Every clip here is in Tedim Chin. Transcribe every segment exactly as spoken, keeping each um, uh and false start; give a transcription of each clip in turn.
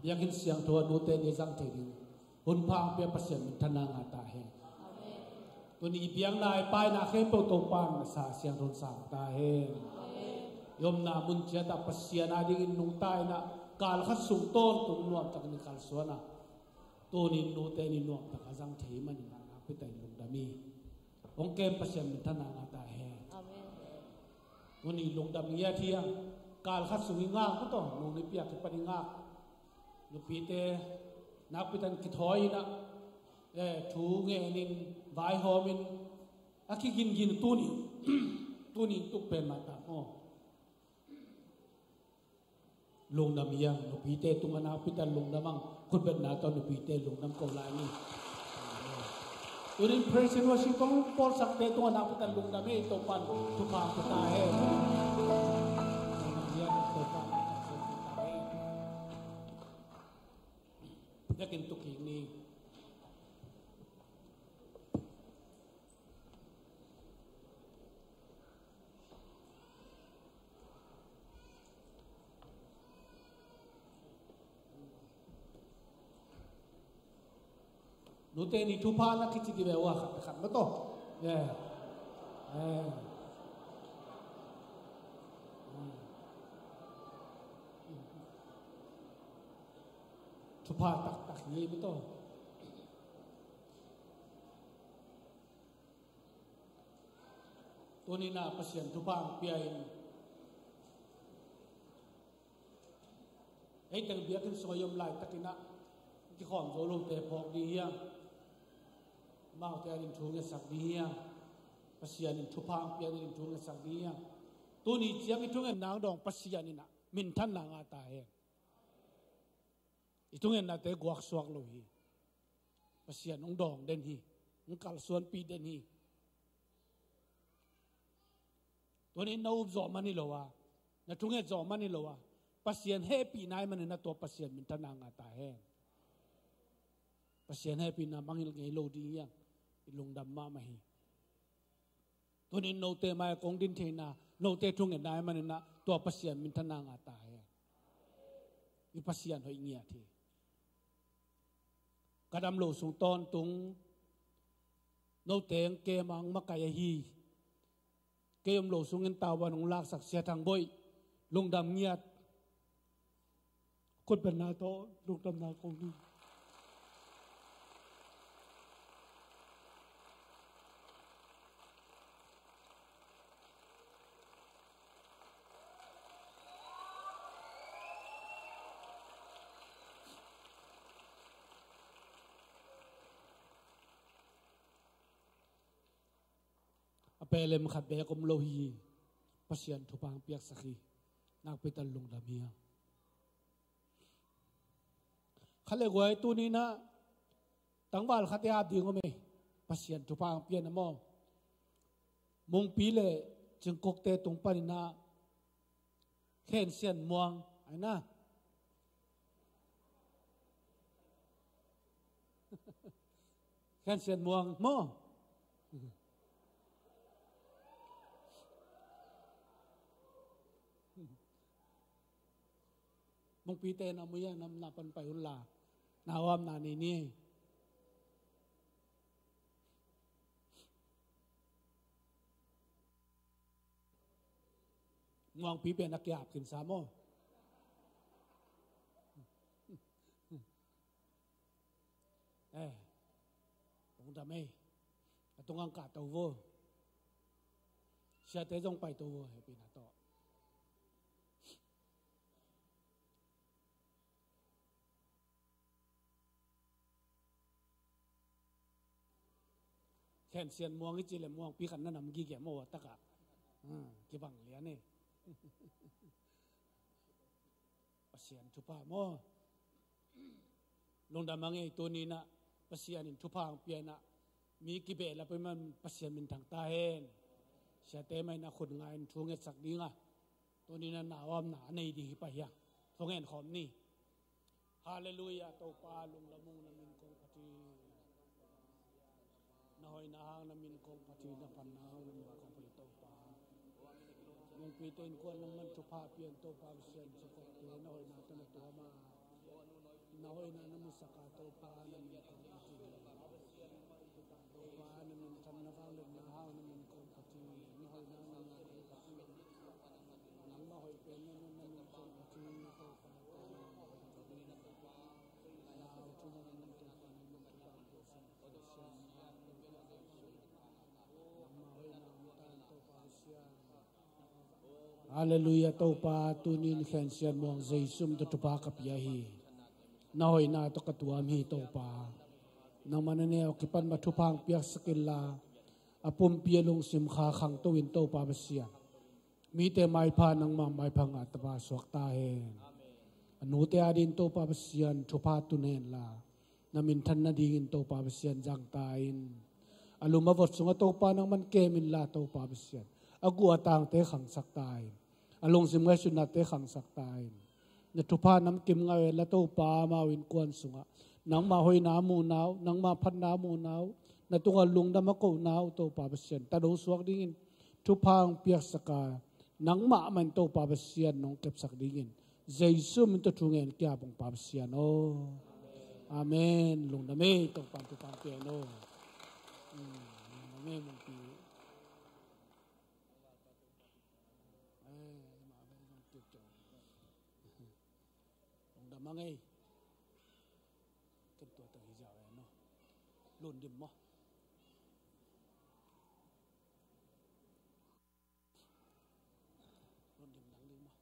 Biakinn siangtho a nute ni zang thei ding hun pha pia Pasian minthanna ngah ta hen. Tuni biakna i paina khempeuh Topa in na sa siangtho in sang ta hen. I omna mun ciat ah Pasian a dingin nungta in ah kal khat sung tawntung nuamtak in i kalsuan a, tuni nute ni nuamtak a zang thei manin ah nakpi takin lungdam hi. Hong kem Pasian minthanna ngah ta hen. Amen. Tuni lungdam ngiat hi a, kal khat sung i ngak uh tawh, nung nipi a kipan i ngak nupite nakpi takin kithawi in ah, eh, thu ngenin vaihawmin a kigingin tuni, tuni tuk pen mah ta maw. Lungdam hi hang, nupite tungah nakpi takin lungdam hang, khutbetna tawh nupite lungdam ko lai ni. Tunin praise and worship kong pawlsakte tungah nakpi takin lungdam hi. Topa'n thupha pia ta hen. Lungdam hi hang, Topa'n thupha pia ta hen. Biakinn tu kik ni. Nute ni thupha na kici di ve ua khat khat ma to. Yeah. Eh. Thupha taktak hi ma to. Tuni na Pasian thupha ang pia in, hei teng biakinn sung a i om laitakin ah kikhawm zo lote phawk ding hi hang. Amaute adingin thu ngetsak ding hi hang. Pasian in thupha ang pia in thu ngetsak ding hi hang. Tuni ciang i thungetna ang dawng Pasian in ah minthanna ngah ta hen. I thungennate guaksuak lo hi. Pasian hong dawng den hi. Hong kalsuanpih den hi. Tunin na up zawh man hi lo a, na thunget zawh man hi lo a, Pasian hehpihna ahih manin ah tua Pasian minthanna ngah ta hen. Pasian hehpihna mangngilh ngei lo ding hi hang. I lungdam mahmah hi. Tunin note mai-ah kong din theihna, note thungetna ahih manin ah tua Pasian minthanna ngah ta hen. I Pasian hoih ngiat hi. Ka dam loh sung tawntung note hong kem a hong makaih ahi, kei om loh sungin tavuan hong laksak Sia Thang Boih, lungdam ngiat. Khutbetna tawh lungdamna kong hi. A pelem khat beek om lo hi. Pasian thupha ang piaksak hi. Nakpi takin lungdam hi hang. Khat le guai, tuni na tangval khat i ap ding om ei. Pasian thupha ang pia na maw. Mungpi le Cingkukte tung panin ah Khen Sian Muang, ai na. Khen Sian Muang maw. Mungpite na mui a, na, na pan pai un la. Na uam na nei ni. Muangpi pen a kiap khin sa maw. Eh, lungdam ei. A tung ang kah to vo. Siate zong pai to vo, hehpihna tawh. Khen Sian Muang i cih leh Muangpi khat na nam gige maw, a takah. Hmm, kibang lian ei. Pasian thupha maw. Lungdam ang ei, tuni na Pasian in thupha ang pia na, mi kibehlap ahih man Pasian minthang ta hen. Siate mai na khut nga in thu ngetsak ding a, tuni na na uamna a nei ding hi pah hiang. Thungen khawm ni. Halleluiah, Topa lungdam ung, na min kong phat hi. Na hoihna hang na min kong phat hi, na phatna hang na min kong phat hi Topa. Mungpite innkuan nangman thupha pia in Topa, Pasian, Cingkukte na hoihna tawh na tuam a. Hoihna na musak a, Topa, na min kong phat hi. Topa, na minthanna vangliatna hau, na min kong phat hi. Na hoihna na min kong phat hi. Nangmah hoih pen na min kong phat hi, Topa. Halleluiah. Topa, tuni in Khensian Muang Jesu min tawh thupha ka pia hi. Na hoihna tawh ka tuam hi, Topa. Nangmah na neu kipan mah thupha hong piaksak inla, a pumpi a lungsim kha khangto in, Topa Pasian. Mite maipha, nangmah maipha ngah tapa suak ta hen. A nute adingin, Topa Pasian, thupha tun henla, na minthan nadingin, Topa Pasian, zang ta in. A lum a vot sungah, Topa, nangman kem inla, Topa Pasian, a guh a tangte khangsak ta in. A lungsim ngaihsutnate khangsak ta in. Na thupha namkim ngah henla, Topa, amau innkuan sungah nangmah hoihna a muhna uh, nangmah phatna a muhna uh, na tungah lungdam a kohna uh, Topa Pasian, tado suak dingin thupha hong piaksak a, nangmah mah in, Topa Pasian, nong kepsak dingin Jesu min tawh thu ngen ka hi, Topa Pasian aw. Amen. Lungdam ei, Topa in thupha hong pia hen aw. Hmm, lungdam ei, Mungpi. Eh, mah vel zong kiu kiu. Lungdam a ngei. Ken tua tang hi ziau e no. Lun dim maw? Lun dim dang ding maw?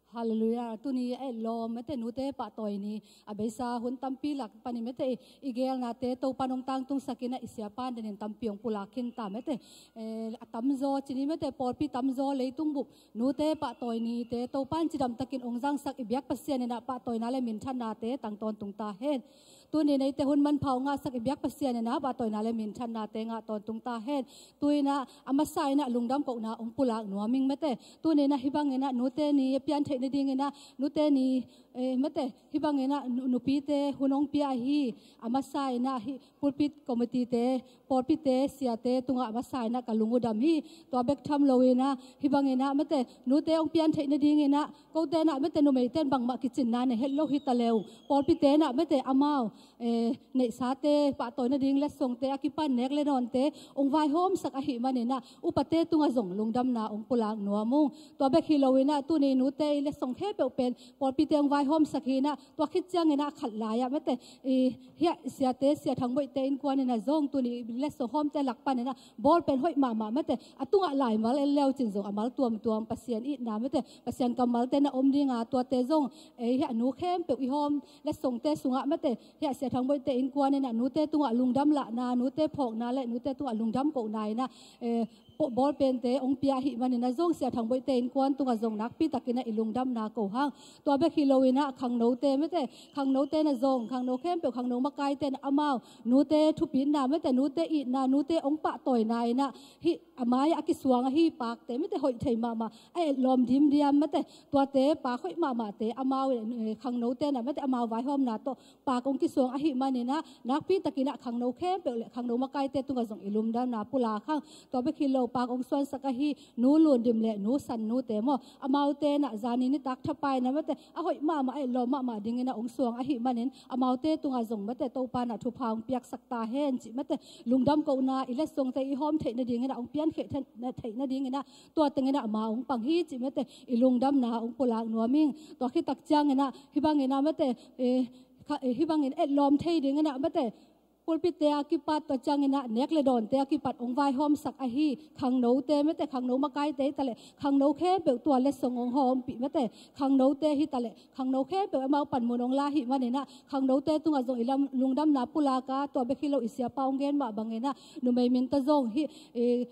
Halleluiah. Tuni a etlawm mate nute pahtawi ni, a beisa hun tampi lak panin mate i, i geelnate Topan hong tangtungsak in a, i siapa in tampi hong pulak khin ta mate. Eh, a tamzaw ci ni mate, pawlpi tamzaw leitung bup nute pahtawi nite Topan cidamtakin hong zangsak i biak Pasian in a pahtawina le minthannate tang tawntung ta hen. Tuni neite hun manpha hong ngahsak i biak Pasian in a pahtawina le minthannate ngah tawntung ta hen. Tu in a, a masa in a lungdam kohna hong pulak nuam ing mate. Tuni in a hih bangin a nute ni a pian theih nadingin a, nute ni, eh, mate, hih bangin a nu-, nupite hun hong pia hi. A masa in a hih pulpit committee te, pawlpite, siate tungah a masa in a ka lung uh dam hi. Tua bek tham lo in a, hih bangin a mate, nute hong pian theih nadingin a, kote in a mate, numeite in bangmah kicinna nei het lo hi ta le uh, pawlpite in a mate, amau, eh, neihsate pahtawi nading letsongte a kipan nek le dawnte hong vaihawmsak ahih manin a, upate tungah zong lungdamna hong pulak nuam ung. Tua bek hi lo in a, tuni nute i letsong khempeuh pen pawlpite hong vaihawmsak hi in a, tua khit ciangin a khat lai ah mate, i, hiah siate, Sia Thang Boihte innkuan in a zong tuni letsong hawmte lak panin a bawl pen hoih mahmah mate, a tungah laimal en le uh cin zong a mal tuamtuam, Pasian itna mate, Pasian kammalte na om ding a, tuate zong, eh, hiah nu khempeuh i hawm letsongte sungah mate, hiah Sia Thang Boihte innkuan in a nute tungah lungdam lahna, nute phawkna le nute tungah lungdam kohna in a, eh, bawl pente hong pia ahih manin a zong Sia Thang Boihte innkuan tungah zong nakpi takin a i lungdamna ko hang. Tua bek hi lo in a khangnote mate, khangnote in a zong, khangno khempeuh, khangno makaite in a amau nute thupitna mate, nute itna, nute hong pahtawina in a, hih a mai-ah a kisuang ahi pakte mate, hoih thei mahmah, a etlawm dimdiam mate, tuate pak hoih mahmahte amau, eh, khangnote in a mate, amau vaihawmna tawh pak hong kisuang ahih manin a, nakpi takin a khangno khempeuh le khangno makaite tungah zong i lungdamna pulak hang. Tua bek hi lo, pak hong suansak ahi Nu Lun Dim le Nu San Nute maw, amaute in a zani nitak thapai in a mate, a hoih mahmah, a etlawm mahmah dingin a hong suang ahih manin amaute tungah zong mate, Topa in a thupha hong piaksak ta hen cih mate, lungdam kohna, i letsongte i hawm theih nadingin a hong piankhiat theih nadingin a, tua tengin a amau hong pang hi cih mate, i lungdamna hong pulak nuam ing. Tua khit tak ciangin a, hih bangin a mate, eh, kha-, eh, hih bangin etlawm thei dingin a mate, pulpitte a kipat, tua ciangin a nek le dawnte a kipat hong vaihawmsak ahi khangnote mate, khangno makaite hi ta le, khangno khempeuh tua letsong hong hawmpih mate, khangnote hi ta le, khangno khempeuh amau panmun hong la ahih manin a, khangnote tungah zong i lam-, lungdamna pulak a, tua bek hi lo, i siapa hong gen mah bangin a, numei min tawh zong hih, eh,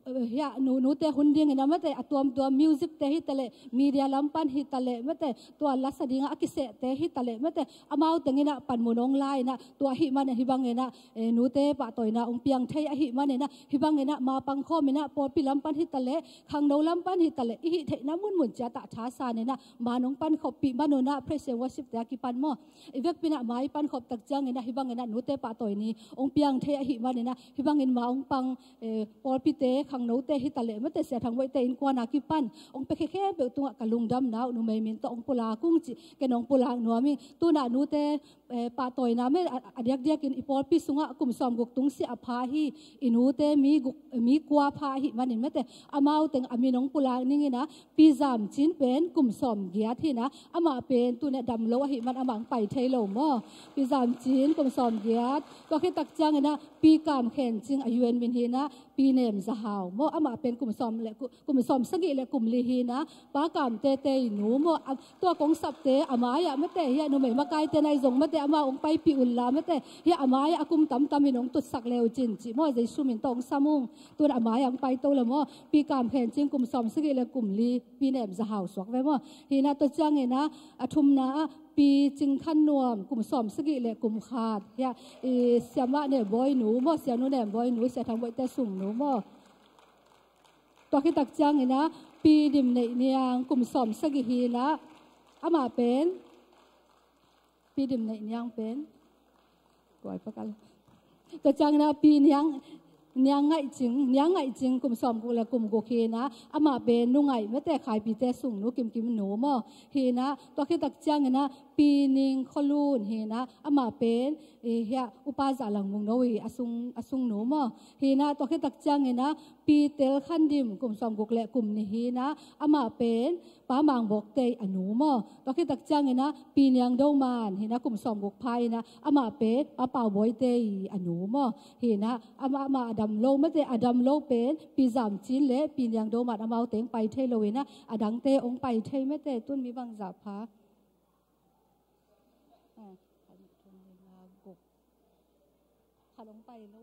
hiah nu, nute hun dingin a mate a tuamtuam music te hi taleh, media lam pan hi taleh mate, tua lasa dingah a kisehte hi taleh mate, amau tengin a panmun hong la in a, tua ahih manin hih bangin a, eh, nute pahtawina hong piang thei ahih manin a, hih bangin a ma pangkhawm in a pawlpi lam pan hi taleh, khangno lam pan hi taleh, i hih theihna munmun ciat ah thasan in a, ma nong pankhawmpih man un a, praise and worship te a kipan maw. I vekpi in a ma i pankhawm tak ciangin a, hih bangin a nute pahtawi ni hong piang thei ahih manin a, hih bangin ma hong pang, eh, pawlpite, khangnote hi taleh mate, Sia Thang Boihte innkuan a kipan hong pia khempeuh tungah ka lungdamna uh numei min tawh hong pulak ung cih ken hong pulak nuam ing. Tu in a nute, eh, pahtawina mate a, a diakdiakin i pawlpi sungah kum sawmguk tungsiah a pha hi. I nute mi guk, mi kua pha ahih manin mate, amau teng a min hong pulak ning in a, Pi Zam Cin pen kum sawmgiat hi in a, amah pen tu in a dam lo ahih man amah hong pai thei lo maw. Pi Zam Cin kum sawmgiat. Tua khit tak ciangin a Pi Kam Khen Cing, a U N min hi in a, Pi Nem Za Hau maw, amah pen kum sawm le ku-, kum sawmsagih le kum li hi in a, Pa Kam Tete i nu maw. A, tua kong sapte a mai-ah mate, hiah numei makaite in a, i zong mate, amau hong paipih un la mate, hiah a mai-ah a kum tamtam hi in hong tutsak le uh cin cih maw, Jesu min tawh hong sam ung. Tu in a mai-ah hong paito le maw. Pi Kam Khen Cing kum sawmsagih le kum li, Pi Nem Za Hau suak ve maw. Hi in a tua ciangin a, a thumna ah Pi Cing Khan Nuam kum sawmsagih le kum khat, hiah, i, Sia Ma Nem Bawi nu maw, Sia Nu Nem Bawi nu, Sia Thang Boihte sungnu maw. Tua khit tak ciangin a Pi Dim Neih Niang kum sawmsagih hi in a, amah pen, Pi Dim Neih Niang pen, kuai pakal. Tua ciangin a Pi Niang, Niang Ngaih Cing, Niang Ngaih Cing kum sawmguk le kum guk hi in a, amah pen Nu Ngaih mate, Khaipite sungnu, Kim Kim nu maw. Hi in a tua khit tak ciangin a Pi Ning Khua Lun hi in a, amah pen, eh, hiah Upa Za Lang Mung No i a sung, a sungnu maw. Hi in a tua khit tak ciangin a Pi Tel Khan Dim kum sawmguk le kum nih hi in a, amah pen Pa Mang Bawk Tei a nu maw. Tua khit tak ciangin a Pi Niang Do Man hi in a, kum sawmguk pha hi in a, amah pen Pa Pau Bawi Tei a nu maw. Hi in a, amah, amah a dam lo mate, a dam lo pen Pi Zam Cin le Pi Niang Do Man, amau teng pai thei lo in a, a dangte hong pai thei mate. Tu in mi bangzah pha. Ah, khat hong pai lo.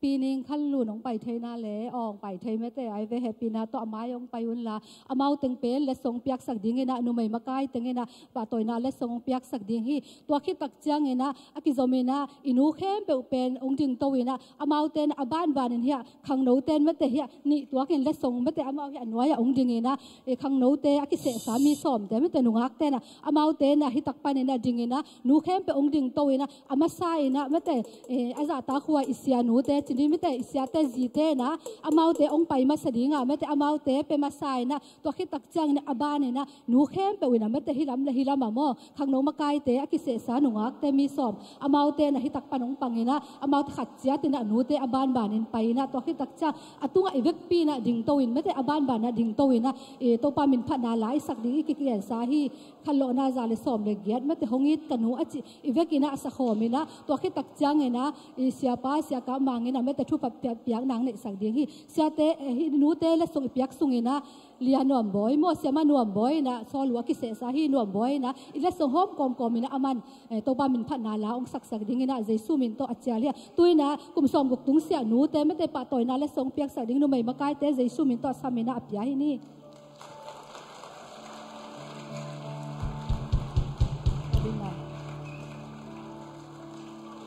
Pi Ning Khan Lun hong pai thei na le, aw, hong pai thei mate, ai ve, hehpihna tawh a mai hong pai un la. Amau teng pen letsong piaksak ding in a, numei makai teng in a pahtawina letsong hong piaksak ding hi. Tua khit tak ciangin a, a kizom in a, i nu khempeuh pen hong dingto in a, amaute in a banban in hiah, khangnote in mate hiah, nih tuakin letsong mate, amau hiah a nuai-ah hong ding in a, eh, khangnote a kisehsa mi sawmte mate, nungakte in a, amaute in a hi tak panin a ding in a, nu khempeuh hong dingto in a, a masa in a mate, eh, a zahtakhuai i sianute, ci ni mate, i siate zite in a, amaute hong pai masa ding a mate, amaute pia masa in a, tua khit tak ciangin a ban in a, nu khempeuh in a mate, hih lam le hih lam ah maw, khangno makaite, a kisehsa nungakte mi sawm, amaute in a hi tak pan hong pang in a, amaute khat ciat in a nute a banban in pai in a, tua khit tak ciang a tungah i vekpi in a dingto in mate, a banban a dingto in a, eh, Topa min phatna la i sak ding i kikiansa hi. Khanlawhna za le sawm le giat mate, hong it ka nu a cih i vek in a, a sakhawm in a, tua khit tak ciangin a, i siapa, Sia Kap Mang in a mate, thupha piak, piakna hong neihsak ding hi. Siate, eh, hih nute letsong i piak sung in a, Lia Nuam Bawi maw, Sia Ma Nuam Bawi in a, sawl uh a kisehsa hi, Nuam Bawi in a, i letsong hawm kawmkawm in a, aman, eh, Topa min phatna la hong saksak ding in a, Jesu min tawh a cial hi a. Tu in a kum sawmguk tungsiah nute mate, pahtawina letsong piaksak ding numei makaite Jesu min tawh a sam in a, a pia hi ni.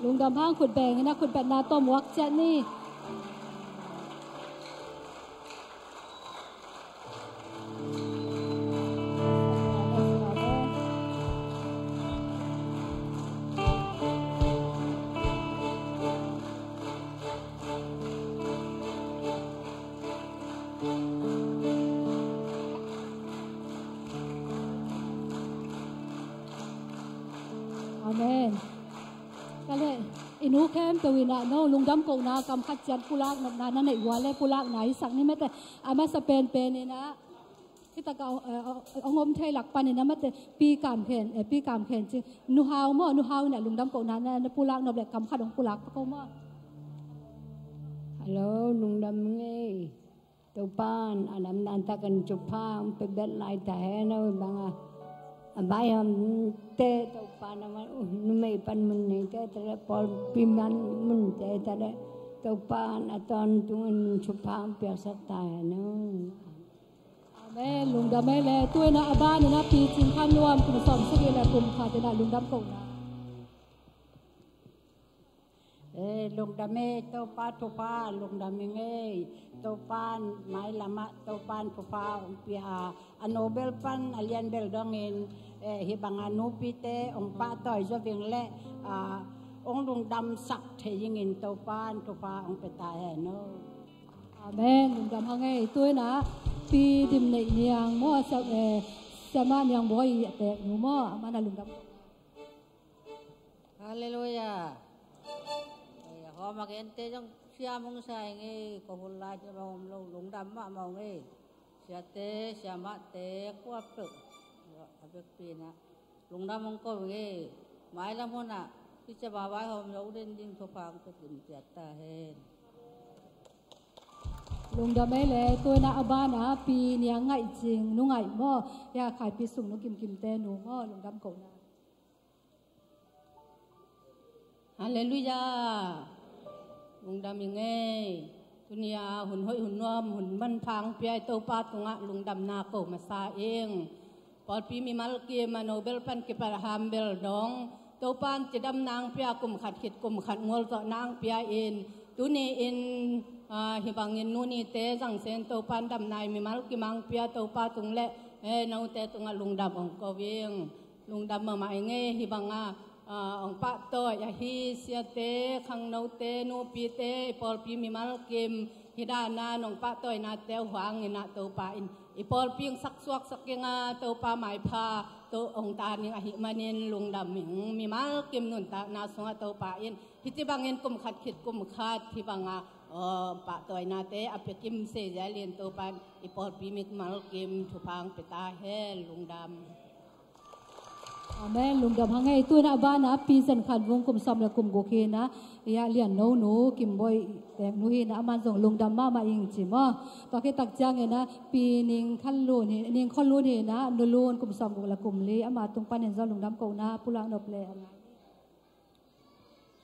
Lungdam hang khut beng in a, khut betna tawh muak ciat ni. Amen. Ka le, i nu khempeuh in a, no, lungdam kohna kam khat ciat pulak nopna na neih uh a le, pulakna i sak ni mate. A masa penpen in a, hi tak a, eh, eh, hong om thei lak pan in a mate, Pi Kam Khen, eh, Pi Kam Khen Cing, Nu Hau maw, Nu Hau in a lungdam kohna na, na pulak nop le kam khat hong pulak pa ko maw. Hello, lungdam ngei. Topa'n a lamdang takin thupha hong pia bet lai ta hen aw, bang a, a baihawmte Topa'n a man, uh, numei panmun neite ta leh, pawlpi panmunte ta leh, Topa'n a tawntungin thupha hong piaksak ta hen aw. Amen. Lungdam ei le. Tu-in ah a ban in ah Pi Cing Khan Nuam, kum sawmsagih le kum khat in ah lungdam kohna. Eh, lungdam ei, Topa thupha lungdam ing ei. Topa'n mailam ah Topa'n thupha hong pia a, a no bel pan a lian bel dongin, eh, hih banga nupite hong pahtawi zaw ing le, ah, hong lungdamsak thei dingin Topa'n thupha hong pia ta hen aw. Amen. Lungdam hang ei. Tu-in ah Pi Dim Neih Niang maw, Sia, eh, Siamah Niang Bawi i a teeknu maw, amah na lungdam. Halleluiah. Ei, hawm a gente zong siam hong sa ing ei, ko hun lai siam hong om lo, lungdam mahmah ung ei. Siate, siamahte, kuapeuh a vekpi in ah lungdam hong ko ing ei. Mailam hun ah hih ciang a vaihawm zo den ding thupha hong pia kim ciat ta hen. Lungdam ei le. Tu-in ah a ban ah Pi Niang Ngaih Cing, Nu Ngaih maw, hia Khaipi sung nu kimkimte nu maw, lungdam kohna. Halleluiah. Lungdam ing ei. Tuni a hun hoih hun nuam hun manpha hong pia i Topa tungah lungdamna ko masa ing. Pawlpi mimal kim a no bel pan kipat a ham bel dong, Topa'n cidamna hong pia, kum khat khit kum khat ngulzawhna hong pia in, tuni in, ah, hih bangin nunite zangsen Topa'n damna i mimal kim hong pia Topa tung le, eh, note tungah lungdam hong ko ing. Lungdam mahmah ing ei. Hih banga, ah, hong pahtawi ahi siate, khangnote, nupite, i pawlpi mimal kim hih dana nong pahtawinate uh hangin ah Topa in i pawlpi hong saksuaksak ing a, Topa maipha tawh hong tan ing ahih manin lungdam ing. Mimal kim nuntakna sungah Topa in hih ci bangin kum khat khit kum khat hih banga, ah, pahtawinate a pia kim se zialin Topa in i pawlpi mimal kim thupha hong pia ta hen. Lungdam. Amen. Lungdam hang ei. Tu-in ah a ban ah Pi Zan Khan Vung, kum sawm le kum guk hi in ah, i a lian no nu Kim Bawi i teeknu hi in ah, aman zong lungdam mahmah ing ci maw. Tua khit tak ciangin ah Pi Ning Khan Lun hi, Ning Khawl Lun hi in ah, Nu Lun, kum sawm guk le kum li, ama tung panin zong lungdam kohna pulak nop le.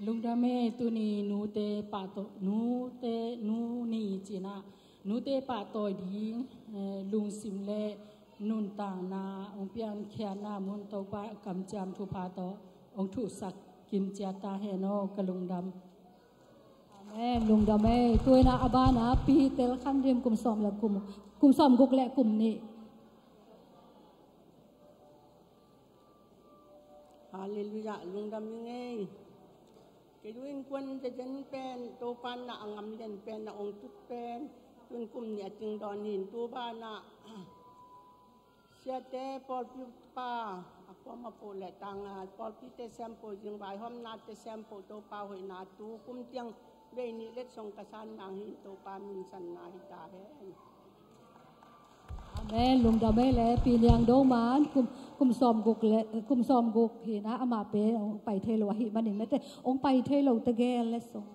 Lungdam ei. Tuni nute pahtawi, nute, nu ni ci in ah, nute pahtawi ding, eh, lungsim le nuntakna hong piankhiatna mun Topa kamciam thupha tawh hong thuhsak kim ciat ta hen aw. Ka lungdam. Amen. Lungdam ei. Tu-in ah a ban ah Pi Tel Khan Dim, kum sawm le kum, kum sawm guk le kum nih. Halleluiah. Lungdam ing ei. Kei du innkuan zezen pen Topa'n na a ngam lian pen, na hong tut pen tun kum nih a cing dawn hi in, tu banah siate, pawlpi pa, a kuam a poh le tanga pawlpite siampo, zing vaihawmnate siampo, Topa hoihna tu kum tiang vei nih letsong ka san nang hi in, Topa min sanna hi ta hen. Amen. Lungdam ei le. Pi Niang Do Man, kum, kum sawm guk le, kum sawm guk hi in ah, amah pen hong pai thei lo ahih manin mate, hong pai thei lo tegel letsong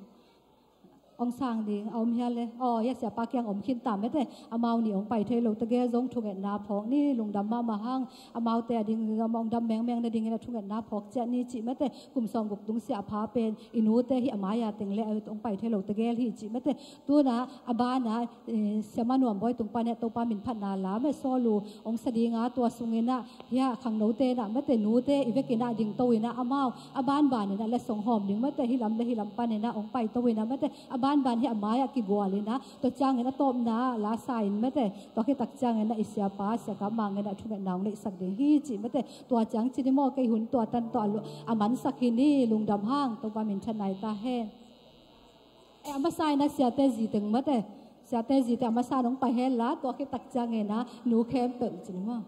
hong sang ding a om hia le. Aw, hia siapa kiang om khin ta mate, amau nih hong pai thei lo tegel zong thungetna phawk ni. Lungdam mahmah hang. Amaute a ding zong hong dam mengmeng nadingin a thungetna phawk ciat ni cih mate, kum sawm guk tung siapa pen i nute hi, a mai-a teng le hong pai thei lo tegel hi cih mate. Tu-in ah a ban ah, eh, Siamah Nuam Bawi tung panin ah Topa min phatna lam e sawl uh hong sa ding a, tua sungin ah hia khangnote in ah mate, nute i vekin ah dingto in ah, amau a banban in ah letsong hawm ding mate, hih lam le hih lam panin ah hong paito in ah mate, a banban hih a mai-ah kigual in ah, tua ciangin a tawpna la sa in mate, tua khit tak ciangin ah i siapa, Sia Kap Mang in ah thungetna hong neihsak ding hi cih mate. Tua ciang ci ni maw, kei hun tua tan tawh a lu-, a mansak hi ni. Lungdam hang. Topa min thanna hi ta hen. Eh, a masa in ah siate zi teng mate, siate zi teng a masa in hong pai hen la, tua khit tak ciangin ah nu khempeuh ci ni maw.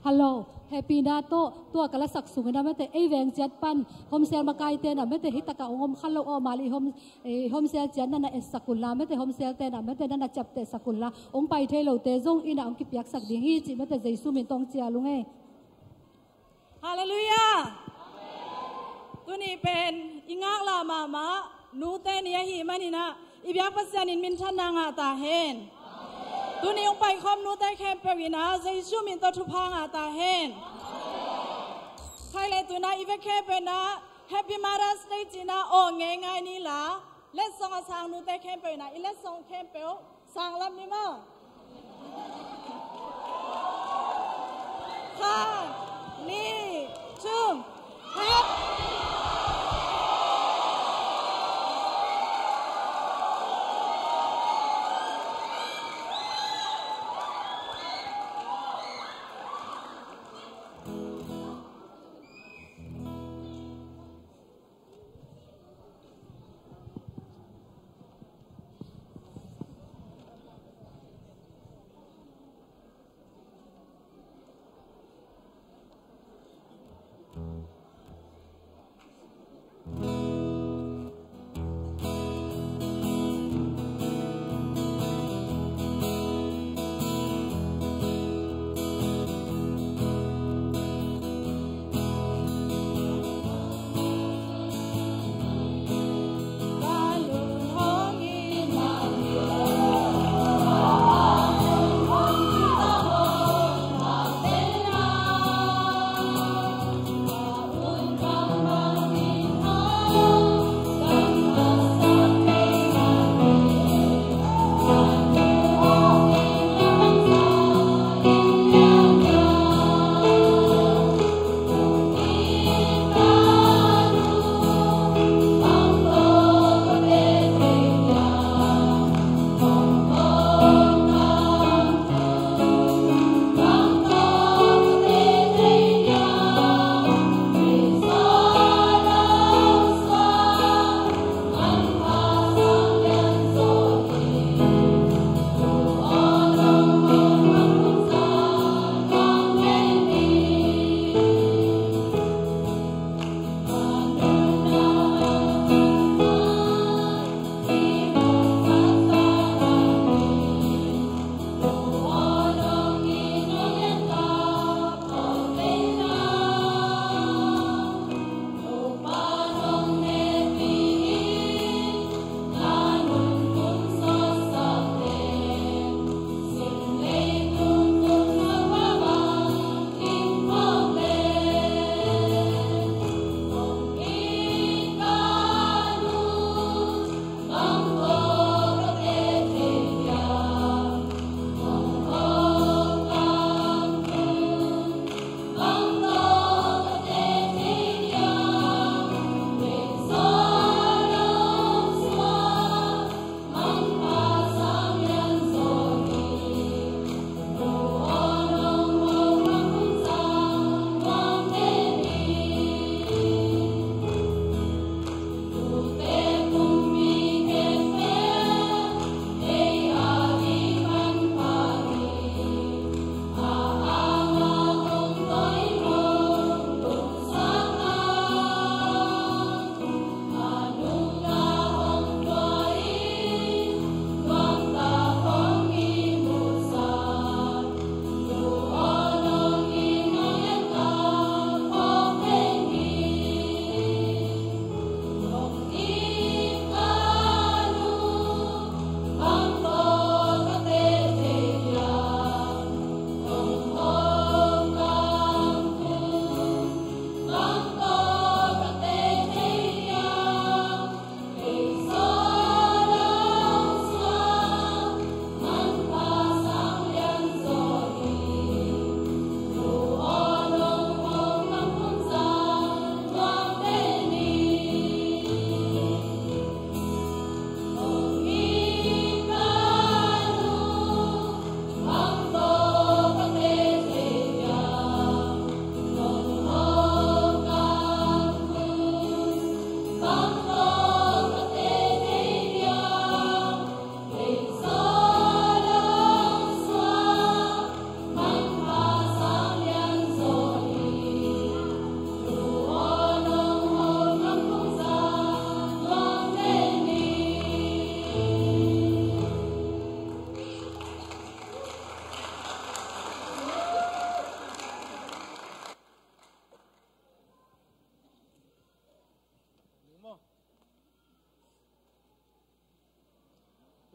Hello, hehpihna tawh tua ka lasak sungin ah mate, ei veng ciat pan home cell makaite in ah mate, hih takah hong om kha lo aw, mah leh home, eh, home cell ciat na na etsak unla mate, home cell te in ah mate, na na ciaptehsak unla, hong pai thei lote zong in ah hong kipiaksak ding hi cih mate, Jesu min tawh hong cial ung ei. Halleluiah. Tuni pen i ngaklah mahmah nute ni ahih manin ah i biak Pasian in minthanna ngah ta hen. Tuni hong paikhawm nute khempeuh in ah Jesu min tawh thupha ngah ta hen. Khai leh tu-in ah i vek khempeuh in ah Happy Mother's Day ci-in ah aw ngeingai ni la, letsong a sang nute khempeuh in ah i letsong khempeuh sang lam ni maw. Khat, nih, thum. Happy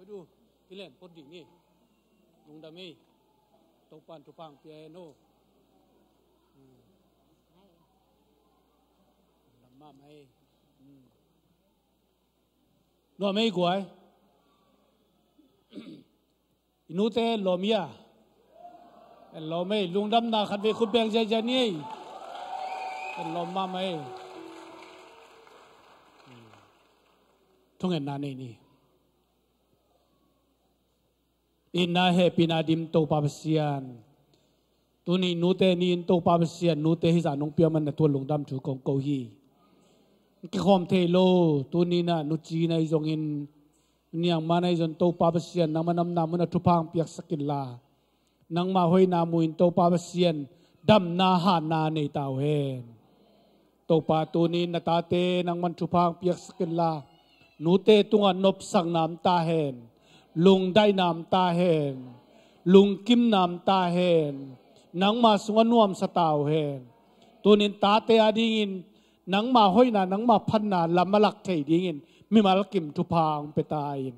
Oi du, kilen phot dih ni. Lungdam ei. Topa'n thupha hong pia hen aw. Lungdam mahmah ei. Nuam ei guai. I nute lawm ia. En lawm ei. Lungdamna khat vei khut beng ziahziah ni ei. En lawm mahmah ei. Thungetna nei ni. Itna hehpihna dim Topa Pasian. Tuni nute ni-in Topa Pasian nute hizah nong pia man na thu lungdam thu kong ko hi. Kikhawm thei lo, tuni na nu Cin ahi zongin, nu Niang Man ahi zong Topa Pasian nangma namna mun ah thupha hong piaksak inla, nangma hoihna mu-in Topa Pasian damna hatna nei ta uh hen. Topa tuni na tate nangman thupha hong piaksak inla, nute tungah nopsakna om ta hen, lungdaihna om ta hen, lungkimna om ta hen, nangma sungah nuamsa ta uh hen. Tunin tate adingin nangma hoihna, nangma phatna lam a lak thei dingin mimal kim thupha hong pia ta in.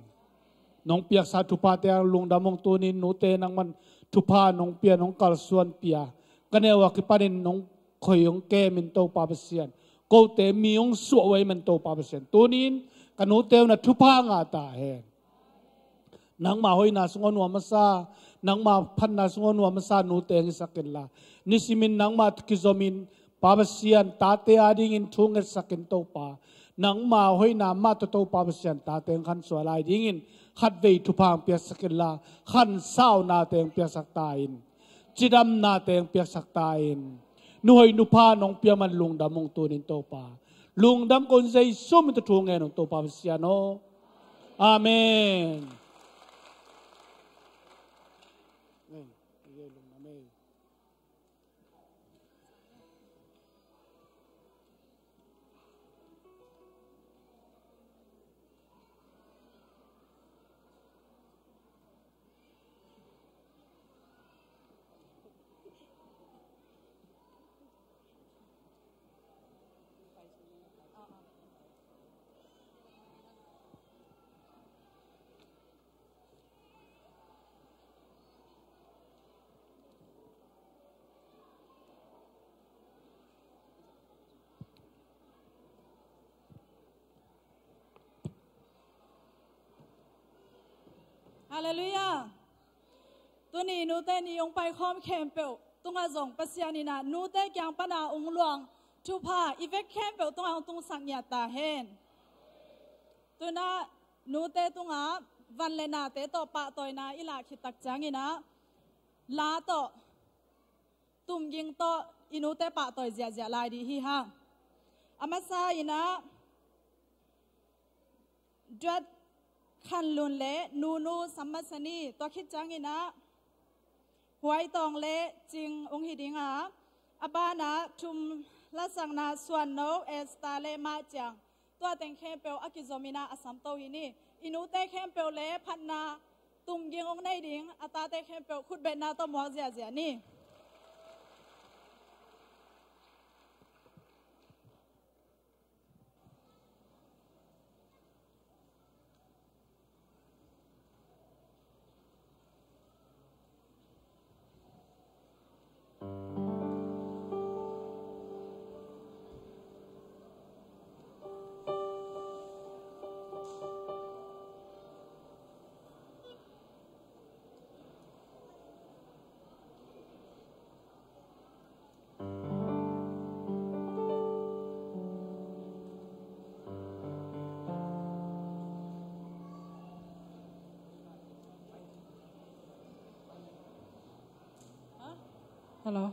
Nong piaksa thuphate ah lungdam ung. Tunin nute nangman thupha nong pia, nong kalsuan pia, ka neu ah kipanin nong khoi hong kemin Topa Pasian, kote mi hong suah uh ahih man Topa Pasian, tunin ka nute uh na thupha ngah ta hen. Nangma hoihna sungah nuam masa, nangma phatna sungah nuam masa nute hong hisak inla, nisimin nangma kizomin Pa Pasian tate adingin thu ngetsak in Topa. Nangma hoihna mah tawh Topa Pasian tate hong khansuah lai dingin khatvei thupha hong piaksak inla, khansaunate hong piaksak ta in, cidamnate hong piaksak ta in. Nu hoih nu pha nong pia man lungdam ung tunin Topa. Lungdam kong Jesu min tawh thu ngen ung Topa Pasian aw. Amen. Halleluiah. Tuni nute ni hong paikhawm khempeuh tungah zong Pasian in ah nute kiang pana hong luang thupha i vek khempeuh tungah hong tungsak ngiat ta hen. Tuna nute tungah van le nate tawh pahtawina i lah khit tak ciangin ah la tawh tumging tawh i nute pahtawi ziahziah lai dih hi hang. A masa in ah Duat Khan Lun le Nunu Sam Masa Ni, tua khit ciangin ah Huai Tawng le Cing hong hi ding a, a banah thum lasakna Suan No, Esta le Mah Ciang, tua teng khempeuh a kizom in ah a samto hi ni. I nute khempeuh le phatna tumging hong nei ding a tate khempeuh khutbetna tawh muak ziahziah ni. Hello.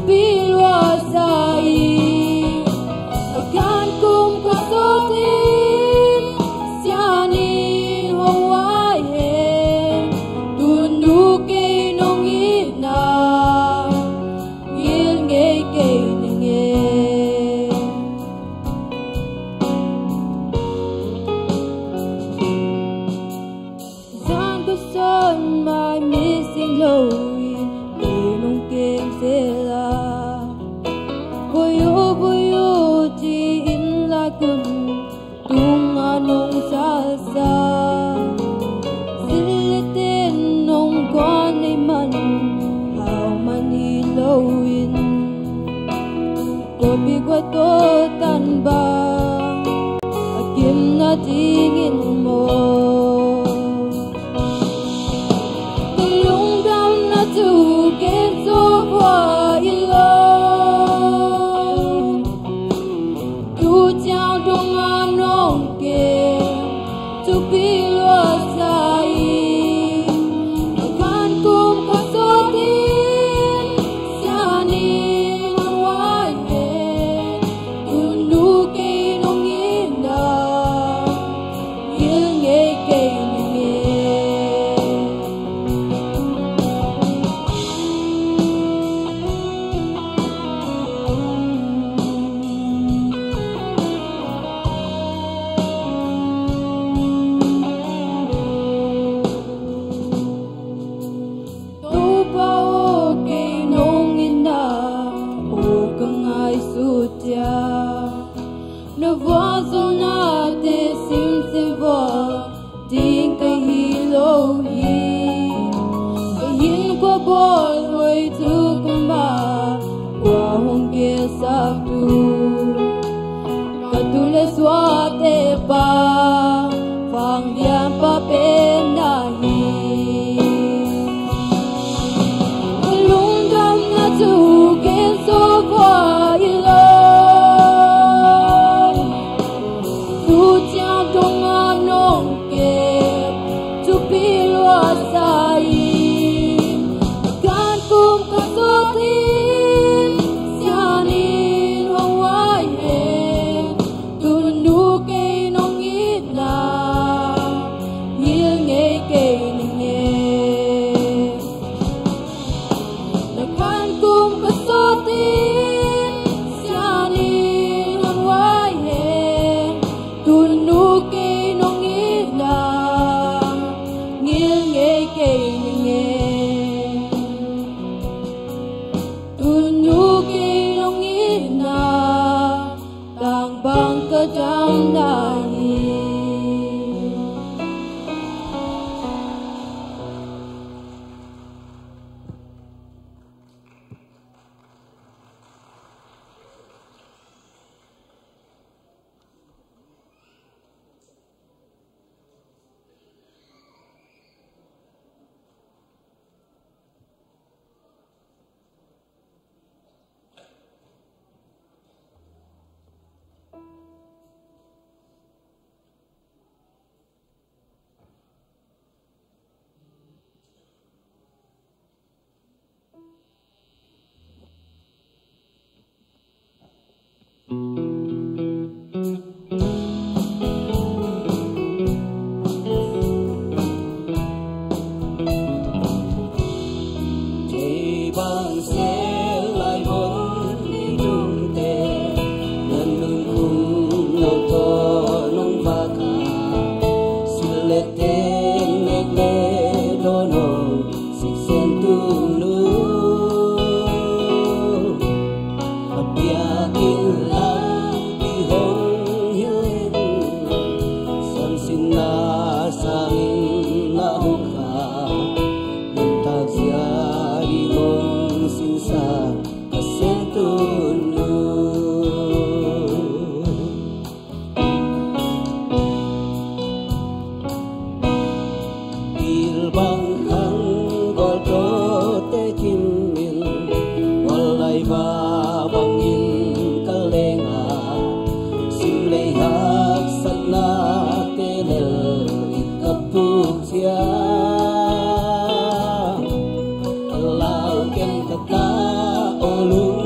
Pi lua sa i, a kan kum ka sawt in, sian in hong wai hen. Tunu kei nong itna, ngil ngei kei ning e. Zan ka son mai mi sing lo in, kei nong kem sel a. Voi o, voi o, ci-in lai kun tungah nong salsa. Zin le ten nong guan nei man, hau man hi lo in. Kopi kua tawh tan bang, a kim na dingin maw? Ka lungdamna tu ken zo vua i lo. Tu ciang dong a nong kem, tu pi lua sa i, a kan kum ka sawt in, sian in hong wai hen. Tunu kei nong itna, ngil ngei kei ning e. Topa aw, kei nong itna, aw ka ngaihsut ciang, na vualzawlnate simsim vua ding ka hi lo hi. Ka innkuan bawl hoih tu kumah, kua hong gelsak tu? Ka tu le suakte pa, vangdian pa pen na hi. Ka lungdamna tu ken zo vua i lo. Tu ciang dong a nong kem, tu pi lua sa i, a kan kum ka sawt in, sian in hong wai hen. Tunu kei nong itna, ngil ngei kei ning e. Na kan kum ka sawt in, sian in hong wai hen. Tunu kei nong itna, ngil ngei kei ning e. Tunu kei nong itna, tang bang ka dam na hi. Kei bang sel lai hon i dungte, na nungkung no tawh nong vak a, silete nek le dawn hong sik sen tunu. A biakinn lampi hong hilh in, siamsinna sangin na hong kha, nuntak zia ding hong sinsa ka sen tunu. Pil bang khang gual tawte kim in, gual lai va bangin ka leng a, sim lei haksatnate lel in ka puk ciang, a lau ken ka ta, aw lung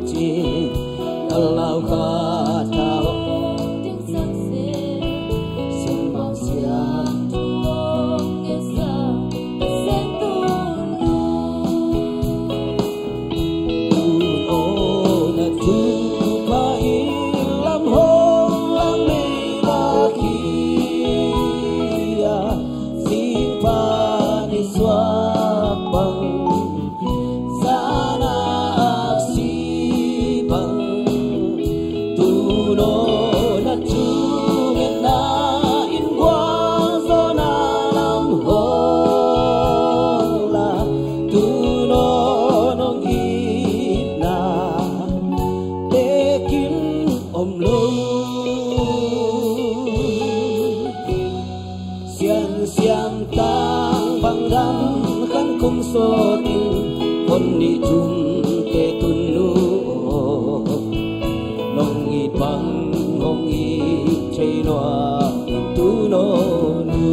Cin ka lau khat ka hong ding sang se, siangmau siangtho hong ngetsak ka se tun uh. Tun aw na thupha in lam hong lak nei bak hi a, singpa nisuak bang, zan a aksi bang, tun aw na thungetna in gualzawhna lam hong la, tun aw nong itna tekim om lo. Siansiam tang bang dam khan kum sawtin, hon nih thumte tun uh aw. Nong it bang hong it thei nuam in tun aw nu.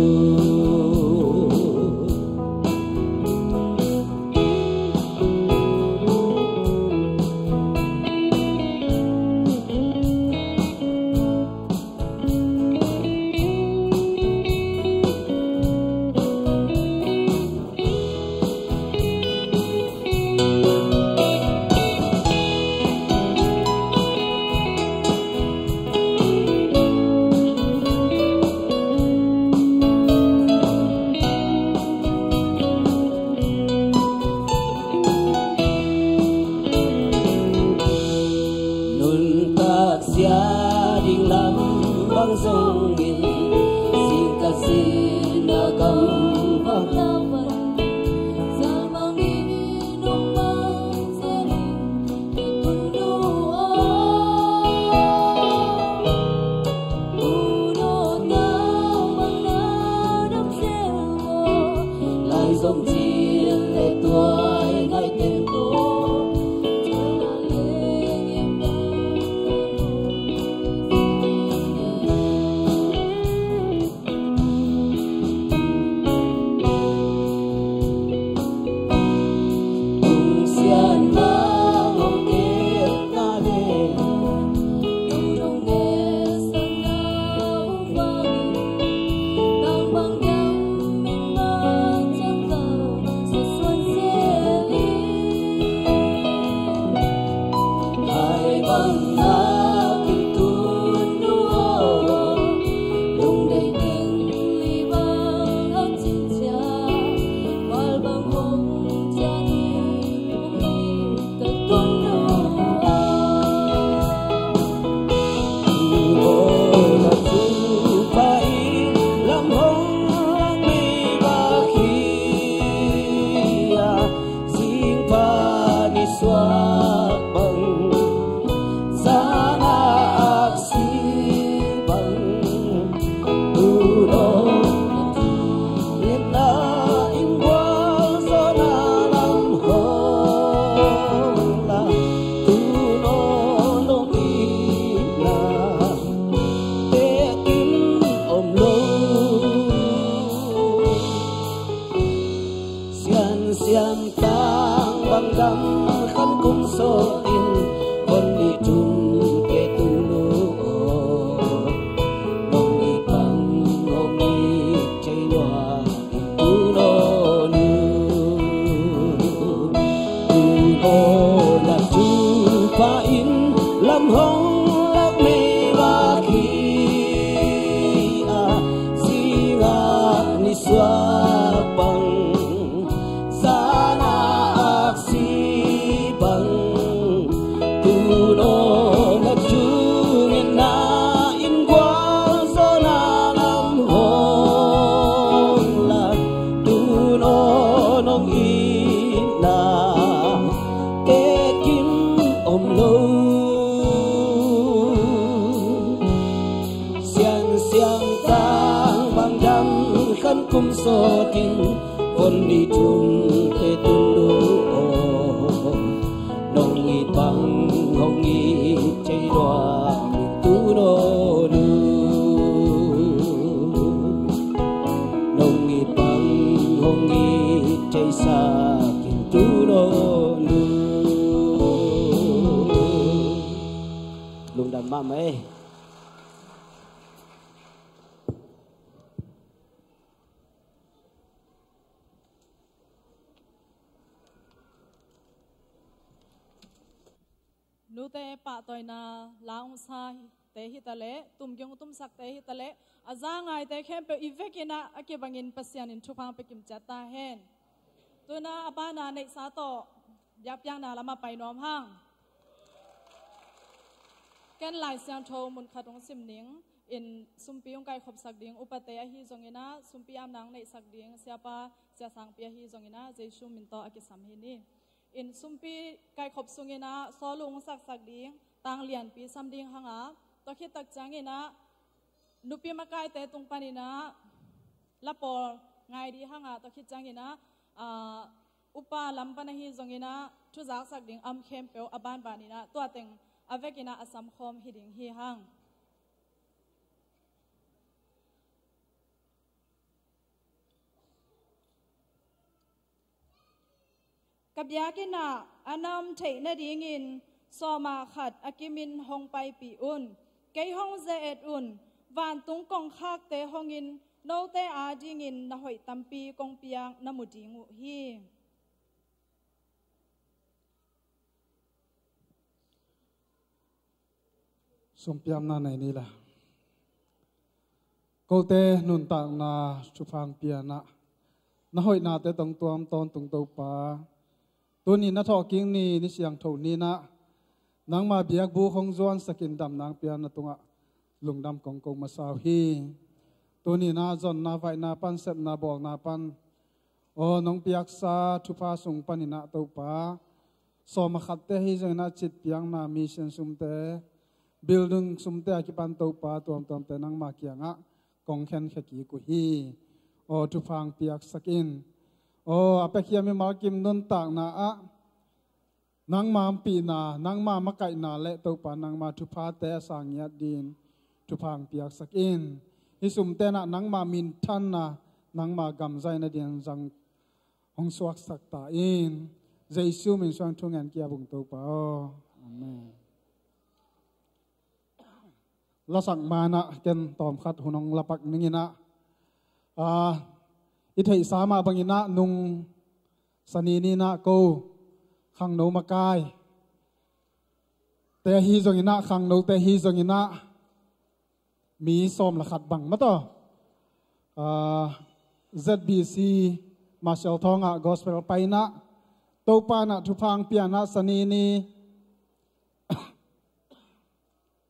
Nuntak sia ding lam bang zongin, singkhat sin a kam bang lau bang, za bangin nong mang sia ding tun uh aw. Tun aw tang bang na dam zel maw, lai zong cin le tuai ngai teng tawh, Siansiam tang bang dam khan kum sawtin, hon nih thumte tun uh aw. Nong it bang hong it thei nuam in tun aw nu. Tun aw na thupha in lam hong lak nei bak hi a, singkhat nisuak bang, zan a aksi bang, tun aw na thungetna in gualzawhna lam hong la, tun aw nong itna tekim om lo. Siansiam tang bang dam khan kum sawtin, hon nih thumte tun uh aw. Nong it bang hong it thei nuam in tun aw nu. Nong it bang hong it theisak in tun aw nu. mahmah ei. Nute pahtawina la ungsate hitaleh, tumging tumsakte hitaleh, a za ngaite khempeuh i vekinah a kibangin Pasian in thupha pia kim ciat ta hen. Tuna a bana neihsa tawh biakpiakna lamah pai nuam hang. Ken Lai Siangtho munkhat hong sim ning in, sumpi hong kaikhopsak ding upate ahi zonginah, sumpi amna hong neihsak ding siapa, siasangpi ahi zonginah, Jesu min tawh a kisam hi ni. In sumpi kaikhop sunginah, sawl uh hong saksak ding, tang lianpi sam ding hanga, tua khit tak cianginah, nupi makaite tung paninah, lapawl ngai ding hanga, tua khit cianginah, ah, upa lam pan ahi zonginah, thuzaksak ding am khempeuh a banbaninah, tua teng a vekinah a samkhawm hi ding hi hang. Ka biakinnah a na om theih nadingin sawma khat a kimin hong paipih un. Kei hong ze-et un. Vantung kongkhakte hongin note adingin na hoih tampi kong piak na mu ding uh hi. Sumpiamna nei ni la. Kote nuntakna thupha pianah na hoihnate tong tuam tawntung Topa. Tuni na thawhkik ni, ni siangtho ninah nangma biakbuk hong zuansakin damna hong pianna tungah lungdam kong ko masa uh hi. Tuninah zonna vaihna pan, sepna bawlna pan, aw, nong piaksa thupha sung paninah Topa, sawma khatte ahi zonginah citpiakna mission sumte, building sumte a kipan Topa tuamtuamte nangma kiangah kong khenkhia kik uh hi. Aw, thupha piaksak in. Aw, a piakhia mimal kim nuntakna ah nangma ompihna, nangma makaihna le Topa nangma thuphate a sang ngiat dingin thupha piaksak in. Hih sumte nah nangma minthanna, nangma gamzaina dingin zang hong suaksak ta in. Jesu min suang thungen kia bung Topa aw. Amen. Lasak manah ken tawmkhat hun hong lapak ninginah, ah, i theihsa mah banginah nung sani ninah ko khangno makai te ahi zonginah, khangnote ahi zonginah mi sawm le khat bang mataw, ah, Z B C Marshall Thawng ah gospel painah, Topa nah thupha pianah sani ni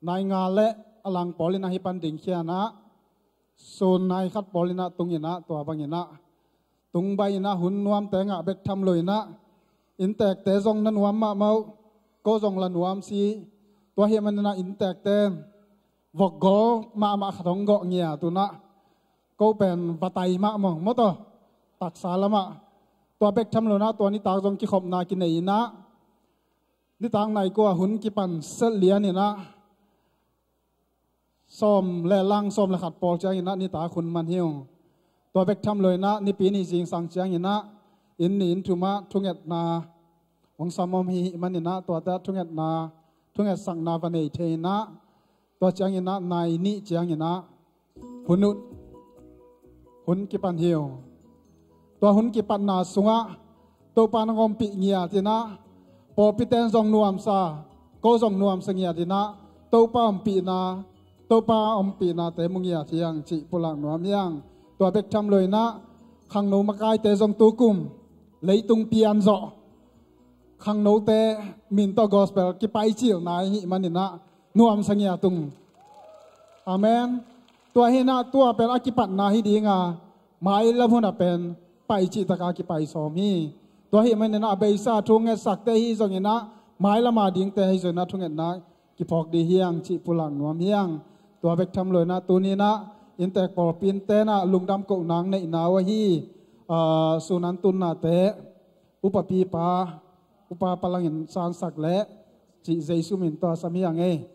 nai nga le a lang pawlinah hih pan dingkhianah, sun nai khat pawlinah tunginah, tua banginah tung baihinah hun nuamte ngah bek tham loinah, inntekte zong na nuam mahmah uh, ko zong la nuam si. Tua hih maninah inntekte vokgol mahmah khat hong gawh ngiat unah, ko pen va tai mahmah mawtaw, taksa lamah. Tua bek tham loinah tua nitak zong kikhopna kinei inah, nitak nai kua hun kipan set lianinah, sawm le lang sawm le khat pawl cianginah nitak hun man hi uh. Tua bek tham loinah nipi ni zingsang cianginah inn ni inn thumah thungetna hong sam om hi maninah, tuate thungetna, thungetsakna va nei thei inah, tua cianginah nai nih cianginah hun uh, hun kipan hi uh. Tua hun kipatna sungah Topa nang ompih ngiat inah, pawlpiten zong nuamsa, ko zong nuamsa ngiat inah, Topa ompihna, Topa ompihnate mu ngiat hiang cih pulak nuam hiang. Tua bek tham loinah khangno makaite zong tukum leitung pian zawh khangnote min tawh gospel kipaicilna hi maninah nuamsa ngiat ung. Amen. Tua hinah tua pen a kipatna hi dinga, mailam hunah pen paicih taka kipai sawm hi. Tua hi maninah a beisa thu ngetsakte hi zonginah, mailama dingte hi zonginah thungetna kiphawk dih hiang cih pulak nuam hiang. Tua bek tham loinah tuninah inntek pawlpintenah lungdam kohna hong neihna uh ahi, ah, sunan tunnate upapipa, upa palangin sansak le cih Jesu min tawh a sam hiang ei.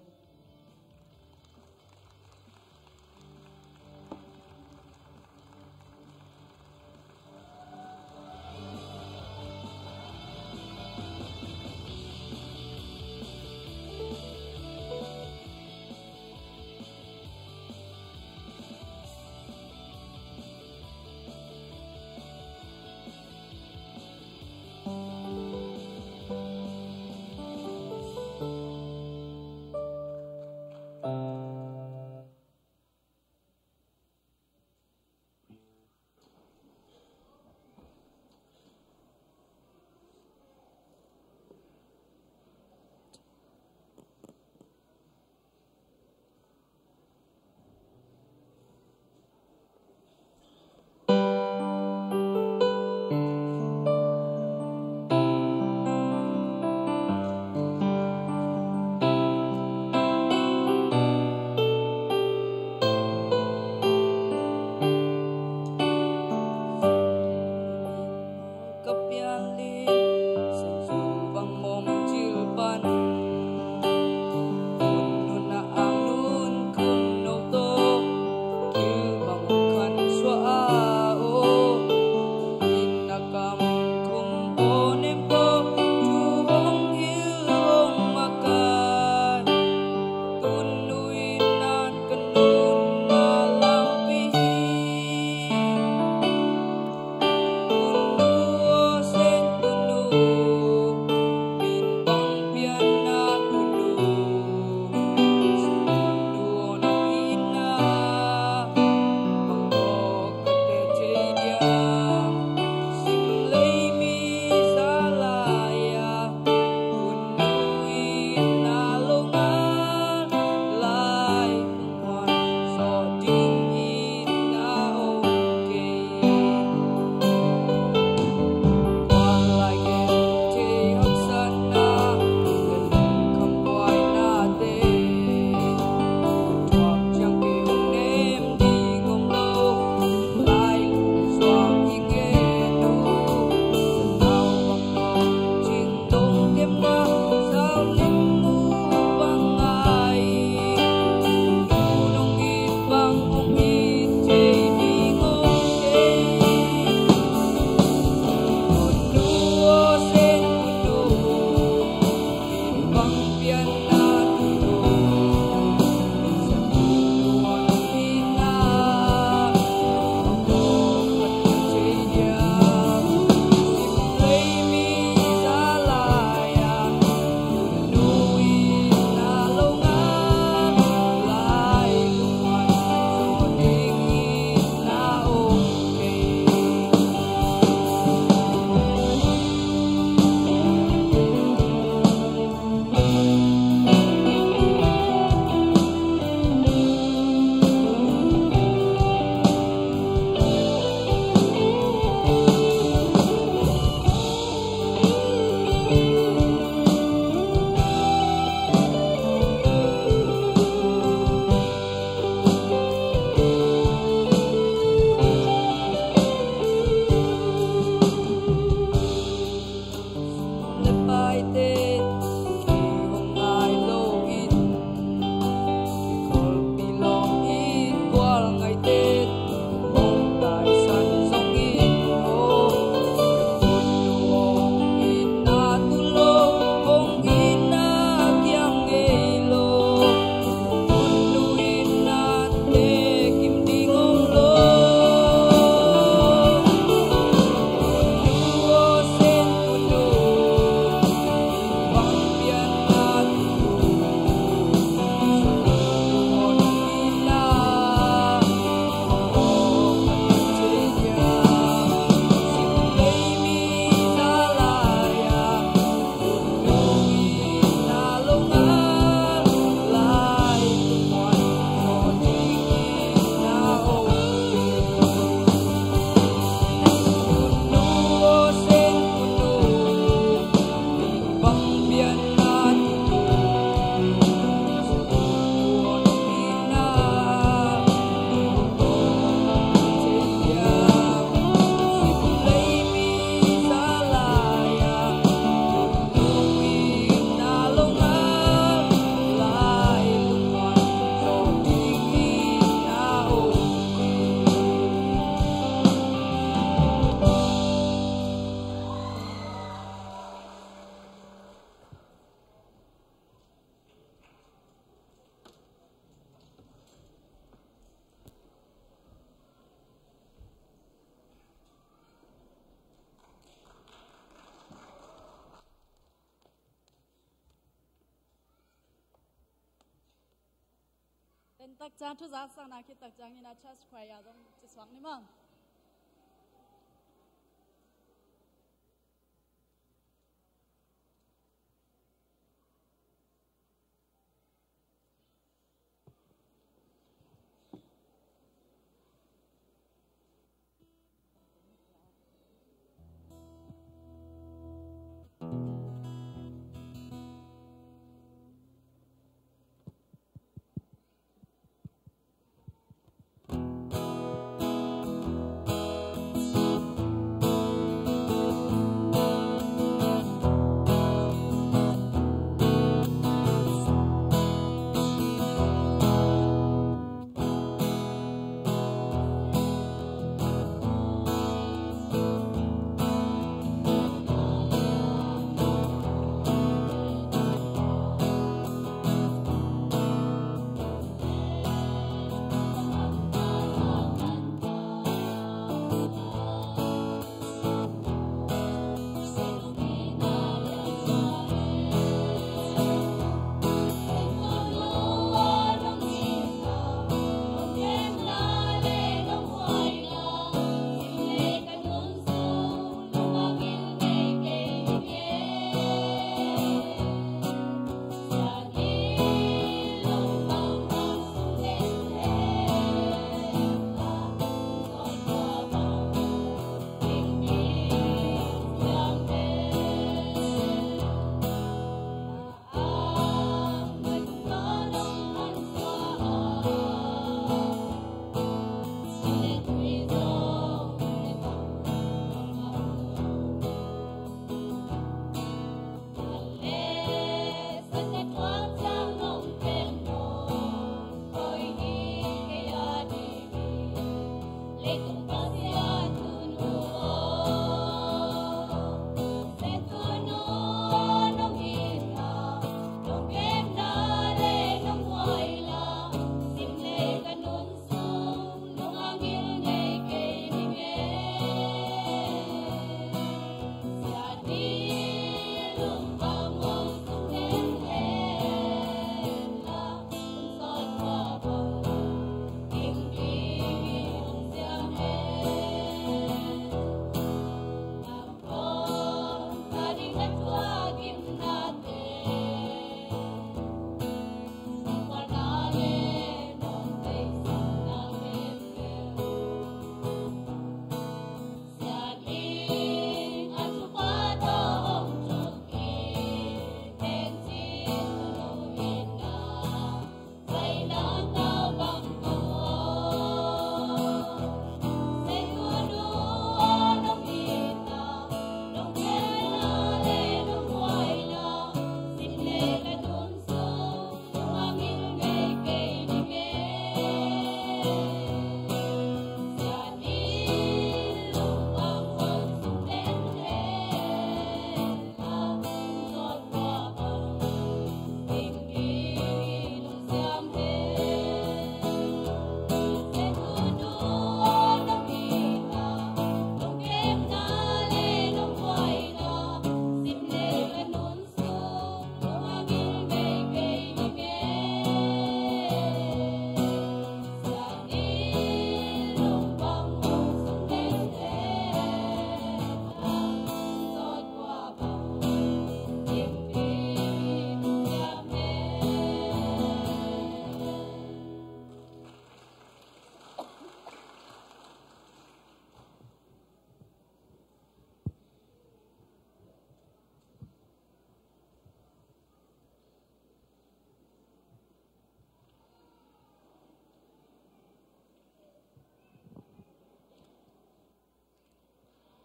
Takciang thu zaksakna khit takciangin a church choir zong ci suak ni maw.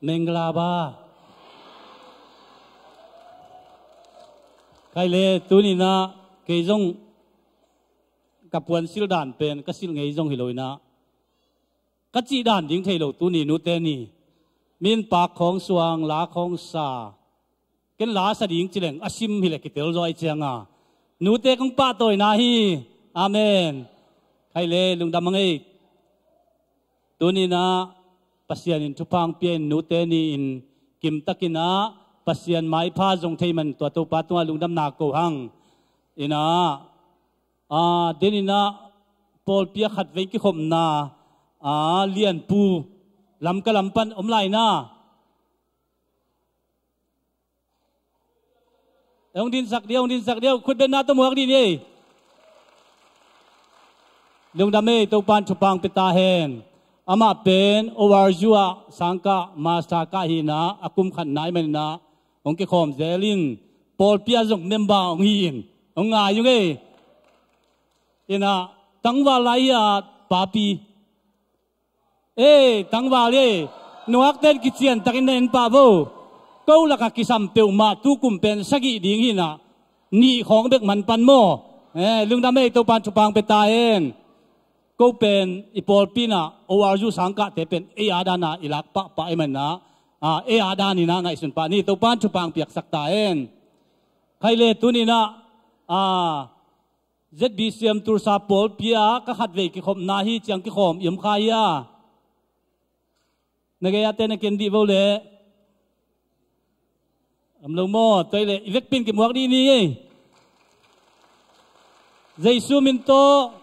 Menglaba. Khaile, tuninah kei zong ka puansil dan pen ka silh ngei zong hi loinah ka cih dan ding thei lo tuni nute ni. Min pak khawng suang, la khawng sa. Ken la sa ding cileng a sim hileh kitel zaw ai cianga nute kong pahtawina hi. Amen. Khaile, lungdam a ngei. Tuninah Pasian in thupha pia in nute ni-in kimtakinah Pasian maipha zong thei man tua Topa tungah lungdamna ko hang. Inah a, deninah Pawlpi a khatvei kikhopna a lianpu Lamka lam pan om lai na. Hong dinsak dia, hong dinsak dia, khutbetna tawh muak dih ni. Lungdam ei, Topan thupha pia ta hen. Amah pen O R U ah sangkah master kah hi na, a kum khatna ahih manin ah hong kikhawm zel in, pawlpi ah zong member hong hi in, hong ngai ung ei. Ina, tangval lai hi a, papi. Ei, tangval ei, nuakten kician takin na en pah vo. Ko lakah kisam peuhmah tu kum pen sagih ding hi na, nih khawng bek man pan maw. Eh, lungdam ei, Topan thupha pia ta hen. Ko pen i pawlpi na O R U sangkahte pen ei a dana i lak pahpah ahih manin ah, ah, ei a danin ah ngaihsun pah ni, Topan thupha piaksak ta hen. Khai le tuni na, ah, Z B C M Tulsa pawlpi ah ka khatvei kikhopna hi ciang kikhawm i om kha hi a. Na gei a te na ken dih vo le. Om lo maw, tua hi le i vekpi in kimuak dih ni ei. Jesu min tawh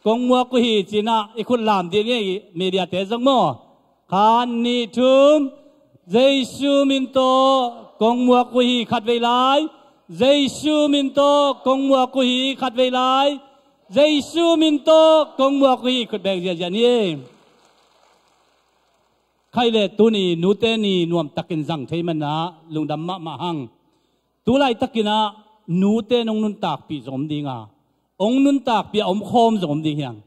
kong muak uh hi ci-in ah i khut lam dih ni ei, media te zong maw. Khat, nih, thum. Jesu min tawh kong muak uh hi, khatvei lai. Jesu min tawh kong muak uh hi, khatvei lai. Jesu min tawh kong muak uh hi, khut beng ziahziah ni. Khai le tuni nute ni nuamtakin zang thei manin ah lungdam mahmah hang. Tu laitakin ah nute in hong nuntakpih zong om ding a, hong nuntakpih a omkhawm zong om ding hi hang.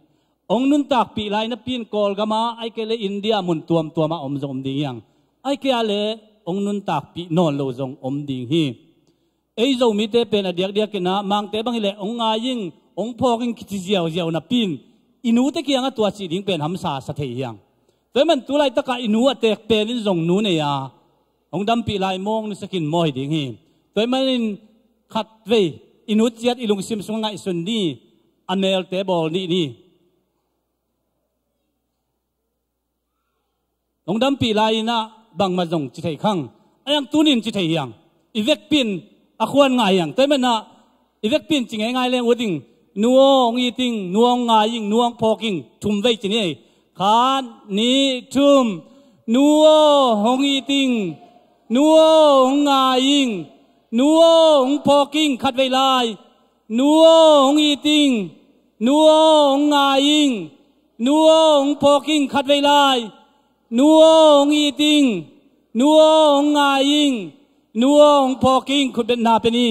Hong nuntakpih lai napi in Kawlgam ah, ahih kei le India mun tuamtuam ah om zong om ding hi hang. Ahih kei a le hong nuntakpih nawn lo zong om ding hi. Ei Zomite pen a diakdiakin ah Mangte bang hi le hong ngai ing, hong phawk ing kici ziauziau napi in i nute kiangah tua cih ding pen hamsa sa thei hi hang. Tua ahih manin tu laitakah i nu a teek pen in zong nu nei a, hong dampih lai mawng nusia khin maw hi ding hi. Tua ahih manin khatvei i nu ciat i lungsim sungah ngaihsun ni, a melte bawl nih ni. Hong dampih lai-in ah bangmah zong ci thei khang. A yang tuni in ci thei hi hang. I vekpi in a khuan ngai hi hang. Tua ahih manin ah i vekpi in ci ngeingai leng uh ding. Nu aw hong it ing, nu aw hong ngai ing, nu aw hong phawk ing. Thum vei ci ni ei. Khat, nih, thum. Nu aw hong it ing, nu aw hong ngai ing, nu aw hong phawk ing, khatvei lai. Nu aw hong it ing, nu aw hong ngai ing, nu aw hong phawk ing, khatvei lai. Nu aw hong it ing, nu aw hong ngai ing, nu aw hong phawk ing, khutbetna pia ni.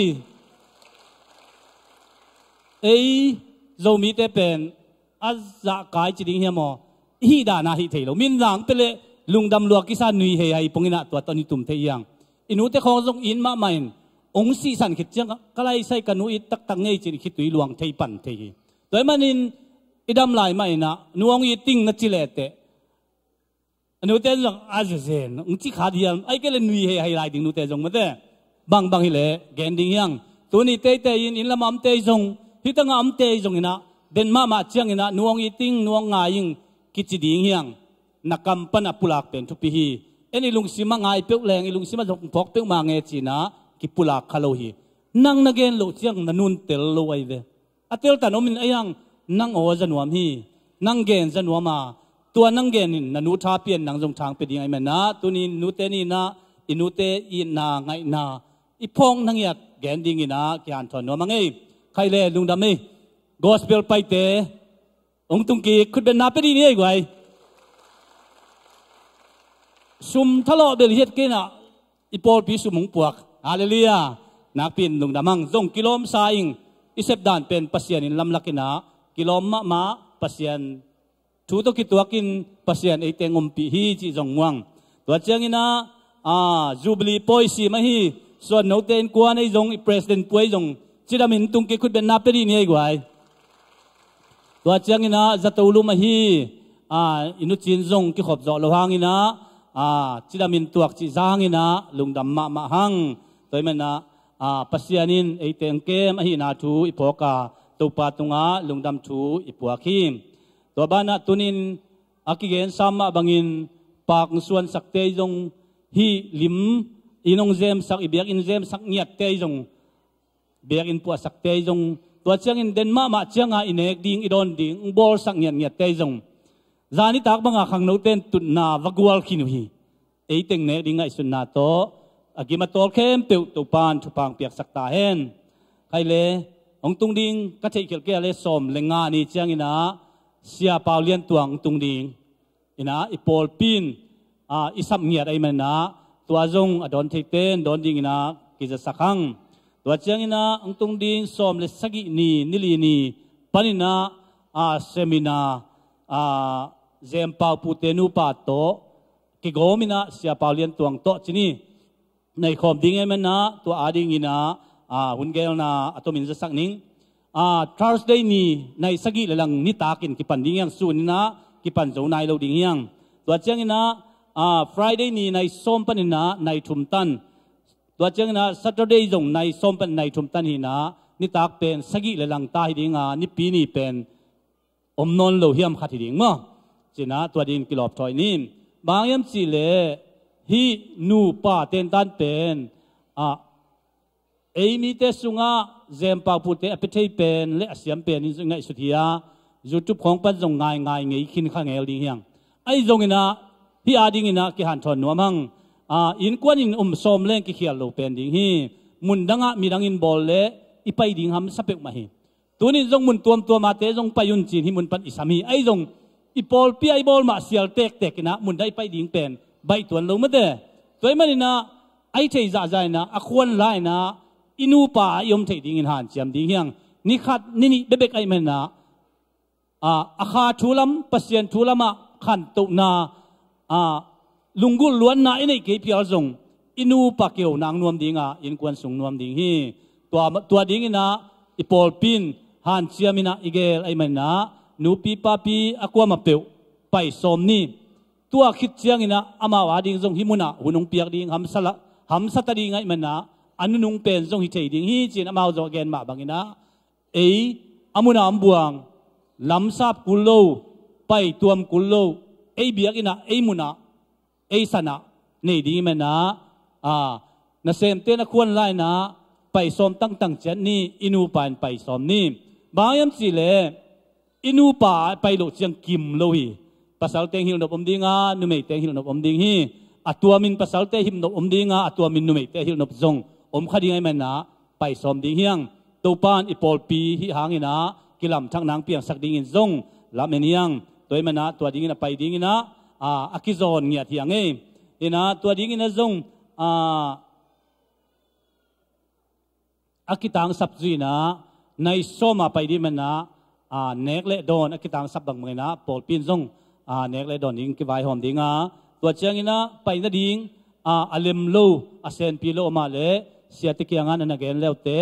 Ei Zomite pen a zahkai ci ding hiam aw? I hih dan a hih thei lo. Min zang pia leh lungdam lua kisa, nui hei hai pongin ah tua tawh i tum thei hi hang. I nute khawng zong i inn mahmah in hong sihsan khit ciang ka laisai ka nu it taktak ngei ci-in i khitui luang thei pan thei hi. Tua ahih manin i dam lai mah in ah nu hong it ing na ci lehteh a nute in zong a zezen hong ci kha diam, ahih kei leh nui hei hai lai ding nute zong mate. Bangbang hi leh gen ding hi hang. Tuni teitei in inn lamah omte zong, hih tangah omte zong in ah den mahmah ciangin ah nu hong it ing, nu hong ngai ing kici ding hi hang. Na kam pan a pulak pen thupi hi. En i lungsim a ngai peuh leng i lungsim a zong phawk peuhmah nge ci-in ah kipulak kha lo hi. Nang na gen loh ciang na nu in tel lo ahi ve. A teltan om in a yang nang aw za nuam hi. Nang gen za nuam a, tua nang gen in na nu tha pia in nang zong tha hong pia ding ahih manin ah tuni in nute ni-in ah i nute itna ngaihna i phawk na ngiat gen dingin ah kihanthawn nuam ing ei. Khai le lungdam ei. Gospel paite hong tung kik, khutbetna pia dih ni ei guai. Sum thalawh bel hiat kei in ah i pawlpi sum hong puak. Halleluiah. Nakpi in lungdam hang. Zong kilawm sa ing. I sepdan pen Pasian in lamlak in ah kilawm mahmah, Pasian thu tawh kituakin Pasian eite hong ompih hi cih zong muang. Tua ciangin ah, ah, Jubilee pawi sim ahi Suan Note innkuan ei zong, i president pu ei zong cidamin tung kik, khutbetna pia dih ni ei guai. Tua ciangin ah zato lum ahi, ah, i nucin zong kikhop zawh lo hangin ah, ah, cidamin tuak cih za hangin ah lungdam mahmah hang. Tua ahih manin ah, ah, Pasian in eite hong kem ahihna thu i phawk a, Topa tungah lungdam thu i puak hi. Tua banah tuni in a kigen sam mah bangin pak hong suansakte zong, hih lim inn hong zemsak, i biakinn zemsak ngiatte zong, biakinn puahsakte zong, Tua ciangin den mahmah cianga i nek ding, i dawn ding, bawlsak ngiatngiatte zong zanitak banga khangnote in tutna va gual khin uh hi. Ei teng nek ding ngaihsutna tawh a gim a tawl khempeuh Topan thupha piaksak ta hen. Khai le, hong tung ding ka theihkhialh kei a le sawm le nga ni ciangin ah Sia Pau Lian Tuang hong tung ding. Inah i pawlpi in, ah, i sap ngiat ahih manin ah tua zong a dawn theite in dawn dingin ah kizasak hang. Tua ciangin ah hong tung ding sawm le sagih ni, ni li ni panin ah, ah, seminar, ah, Zempau pute nupa tawh kigawm in ah Sia Pau Lian Tuang tawh ci ni. Nai khawm ding ahih manin ah tua adingin ah, ah, hun geelna a tomin zasak ning. Ah, Thursday ni nai sagih le lang nitakin kipan ding hi hang, sun in ah kipan zo nai lo ding hi hang. Tua ciangin ah, ah, Friday ni nai sawm panin ah nai thum tan. Tua ciangin ah Saturday zong nai sawm pan nai thum tan hi in ah nitak pen sagih le lang ta hi ding a, nipi ni pen om nawn lo hiam khat hi ding maw? Ci in ah tua dingin kilawp thawh ni. Bang hiam cih leh hih nupa tentan pen, ah, ei mite sungah Zempau pute a pia thei pen le a siam pen in zong ngaihsut hi a, YouTube khawng pan zong ngaingai ngei khin kha ngel ding hi hang. Ahi zongin ah hih adingin ah kihanthawn nuam hang. Ah, innkuan in um sawm leng kikhial lo pen ding hi. Mun dangah midang in bawl le i pai ding hamsa peuhmah hi. Tunin zong mun tuamtuamate zong pai un ci-in hih mun pan i sam hi. Ahi zong i pawlpi ah i bawl mah sial tektek in ah mun dang i pai ding pen baih tuan lo mate. Tua ahih manin ah a i thei zahzah in ah a khuan la in ah i nupa ah i om theih dingin hanciam ding hi hang. Ni khat ni nih bekbek ahih manin ah, ah, a kha thu lam, Pasian thu lamah khantohna, ah, lunggulh luanna i neih kei phial zong i nupa keu nang nuam ding a, innkuan sung nuam ding hi. Tua, tua dingin ah i pawlpi in hanciam in ah i geel ahih manin ah nupi papi a kuamah peuh pai sawm ni. Tua khit ciangin ah amau ading zong hih munah hun hong piak ding hamsa la, hamsa ta ding ahih manin ah a nunung pen zong hi thei ding hi ci-in amau zong a gen mah bangin ah ei a munah om buang, lamsap kul lo, paituam kul lo, ei biakinn ah, ei munah, ei sanah nei ding ahih manin ah, ah, nasemte na khuan la in ah pai sawm tangtang ciat ni, i nupa in pai sawm ni. Bang hiam cih leh i nupa pai loh ciang kim lo hi. Pasal teng hilh nop om ding a, numei teng hilh nop om ding hi. A tuamin pasal teng hilh nop om ding a, a tuamin numei teng hilh nop zong om kha ding ahih manin ah pai sawm ding hi hang. Topan i pawlpi hih hangin ah kilamthak nang piangsak dingin zong lamen hi hang. Tua ahih manin ah tua dingin ah pai dingin ah, ah, a kizawn ngiat hi hang ei. In ah tua dingin ah zong, ah, a kitangsap zui in ah nai sawm a pai ding ahih manin ah, ah, nek le dawn a kitangsap bangbangin ah pawlpi in zong, ah, nek le dawn ding kivaihawm ding a, tua ciangin ah pai nading, ah, a lem lo, a senpi lo amah le siate kiangah na na gen leute,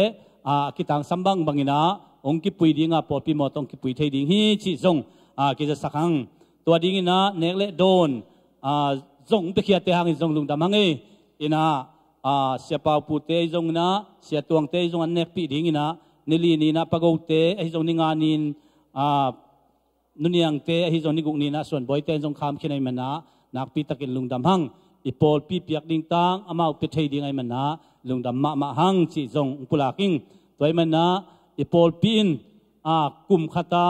ah, a kitangsam bangbangin ah hong kipui ding a, pawlpi mawtaw hong kipui thei ding hi cih zong, ah, kizasak hang. Tua dingin ah nek le dawn, ah, zong hong piakhiate hangin zong lungdam hang ei. In ah, ah, Sia Pau pute ahi zongin ah, Sia Tuangte ahi zong an nekpih dingin ah, ni li ni in ah Pa Gote ahi zong, ni nga ni in, ah, Nu Niangte ahi zong, ni guk ni in ah Suan Bawite in zong kham khin ahih manin ah nakpi takin lungdam hang. I pawlpi piak ding tang amau pia thei ding ahih manin ah lungdam mahmah hang cih zong hong pulak ing. Tua ahih manin ah i pawlpi in, ah, kum khat a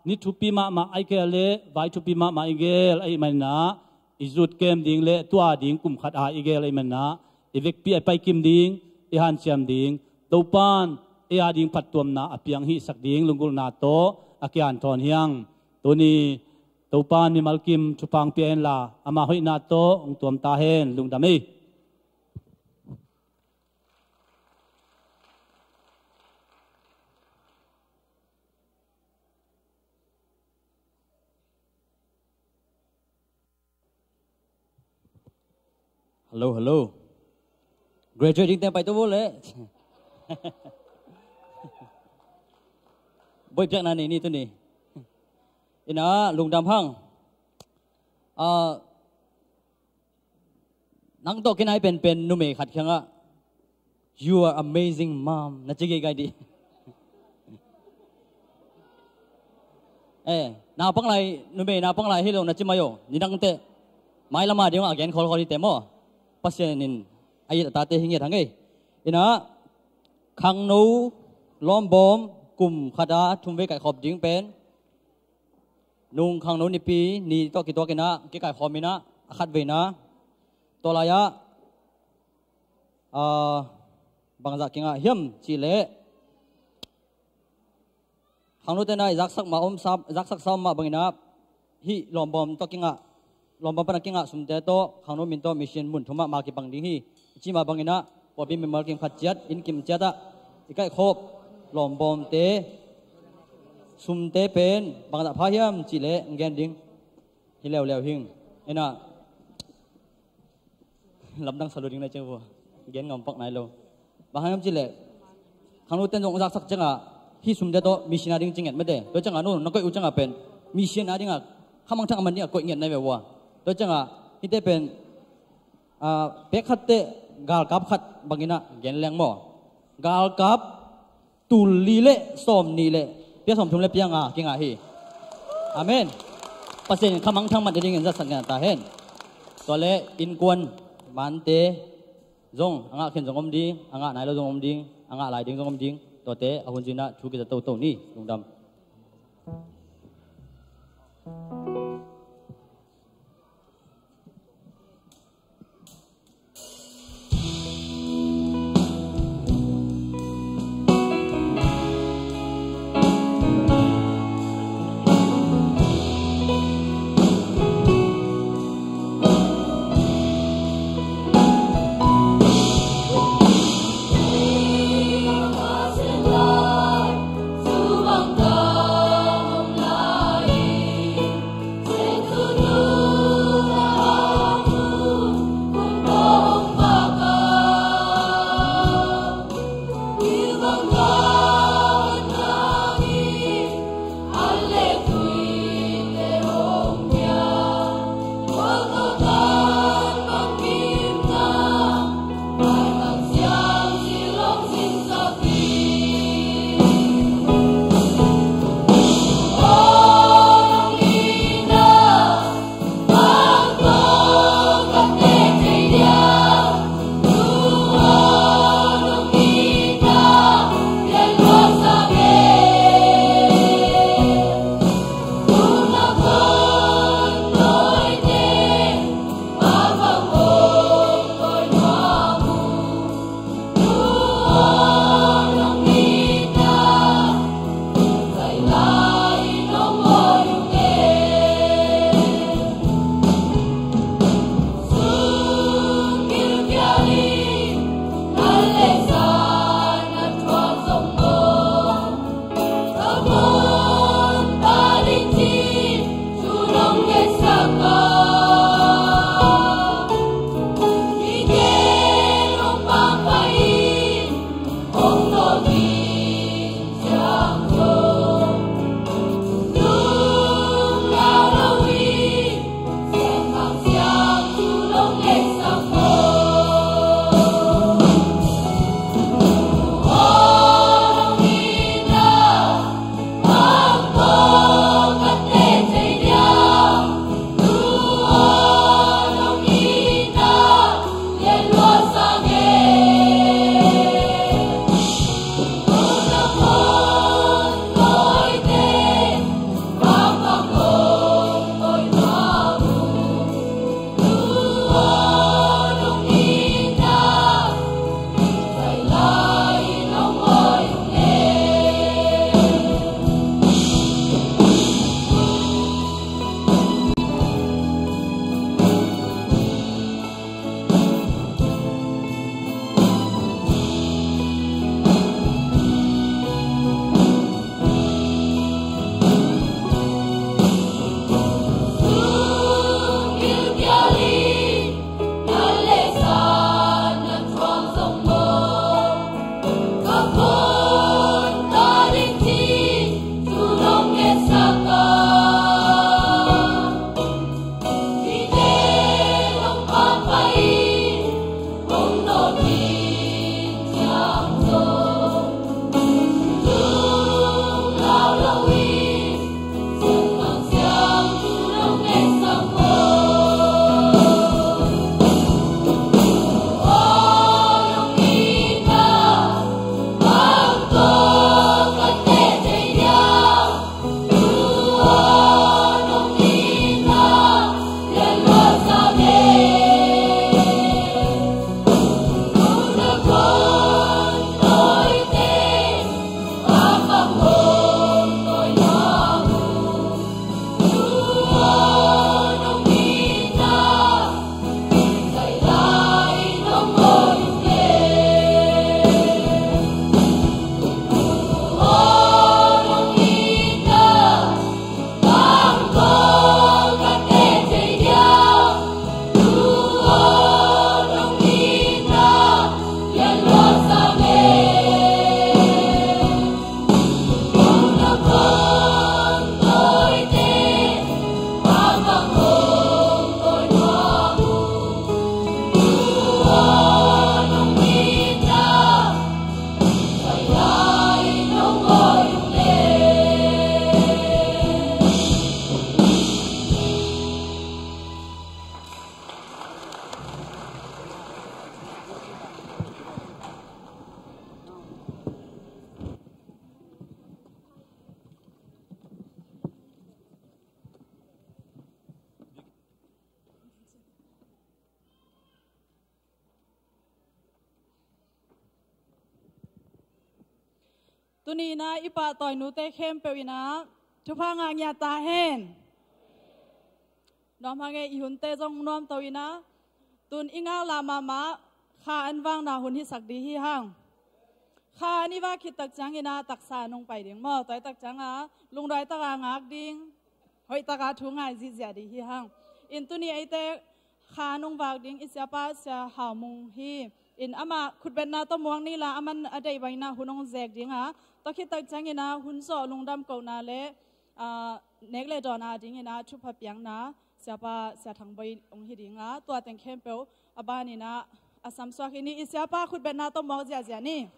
ni thupi mahmah a i geel le vai thupi mahmah a i geel ahih manin ah i zut kem ding le tua ding kum khat a i geel ahih manin ah i vekpi a i paikim ding, i hanciam ding, Topan ei a ding phattuamna a piang hihsak ding lunggulhna tawh a kihanthawn hi hang. Tuni Topan mimal kim thupha hong pia henla, ama hoihna tawh hong tuam ta hen. Lungdam ei. Hello, hello. Graduating teng pai to bo le. Boi piak na ni ni tu ni. Ina lungdam hang. Ah, nang to kinai pen pen numei khat kiangah, "You are amazing, mom," na ci gei gai di. Eh, naupang lai, numei naupang lai hi lo na ci mai o, ni dangte. Mai lama ding a gen khol khol hi te maw. Pasian in a it a tate hi ngiat hang ei. Ina, khangno, lawmbawm, kum khat a thum vei kaihkhop ding pen nung khangno nipi ni tawh kituakin ah kikaihkhawm in ah, a khat veina tua lai-ah, ah, bangzah kingah hiam cih leh, khangnote na i zaksak mah om sa, zaksak sa om mah bangin ah, hih lawmbawm tawh kingah, lawmbawm pana kingah sumte tawh khangno min tawh mission mun thum ah ma kipang ding hi. I cih mah bangin ah, pawlpi member kim khat ciat, inn kim ciat ah i kaihkhop lawmbawmte sumte pen bangzah pha hiam cih leh gen ding hi leuleu hing. Ina, lamdang sa lo ding na ciang vua, gen ngam pak nai lo. Bang hang hiam cih leh, khangnote'n zong zaksak ciangah hih sumte tawh mission a ding ci nget mate. Tua ciangah no na koih uh ciangah pen mission a dingah, khamangthang a man dingah koih nget nai ve vua. Tua ciangah hihte pen, ah, pek khat teh galkap khat bangin ah gen leng maw, galkap tul li le sawmnih le pia sawmthum le pia nga kingah hi. Amen. Pasian in khamangthang man dingin zatsak ngiat ta hen. Tua leh innkuan mante zong a ngah khin zong om ding, a ngah nai lo zong om ding, a ngah lai ding zong om ding. Tuate a hun zui-in ah thu kiza toto ni. Lungdam. Tuni in ah i pahtawi nute khempeuh in ah thupha ngah ngiat ta hen. Nuam hang e, i hunte zong nuamto in ah, tun i ngaklah mahmah kha an vakna hun hisak ding hi hang. Kha an i vak khit tak ciangin ah taksa nong pai ding maw, tua hi tak ciangin ah lungduai taka ngak ding, hoih taka thu ngai ziahziah ding hi hang. In tuni eite kha nong vak ding i siapa Sia Hau Mung hi. In amah khutbetna tawh muak ni la, aman a deih bangin ah hun hong zek ding a, tua khit tak ciangin ah hun zawh lungdam kohna le, ah, nek le dawn a dingin ah thupha piakna siapa Sia Thang Boi hong hi ding a, tua teng khempeuh a banin ah a samsuak hi ni. I siapa khutbetna tawh muak ziahziah ni.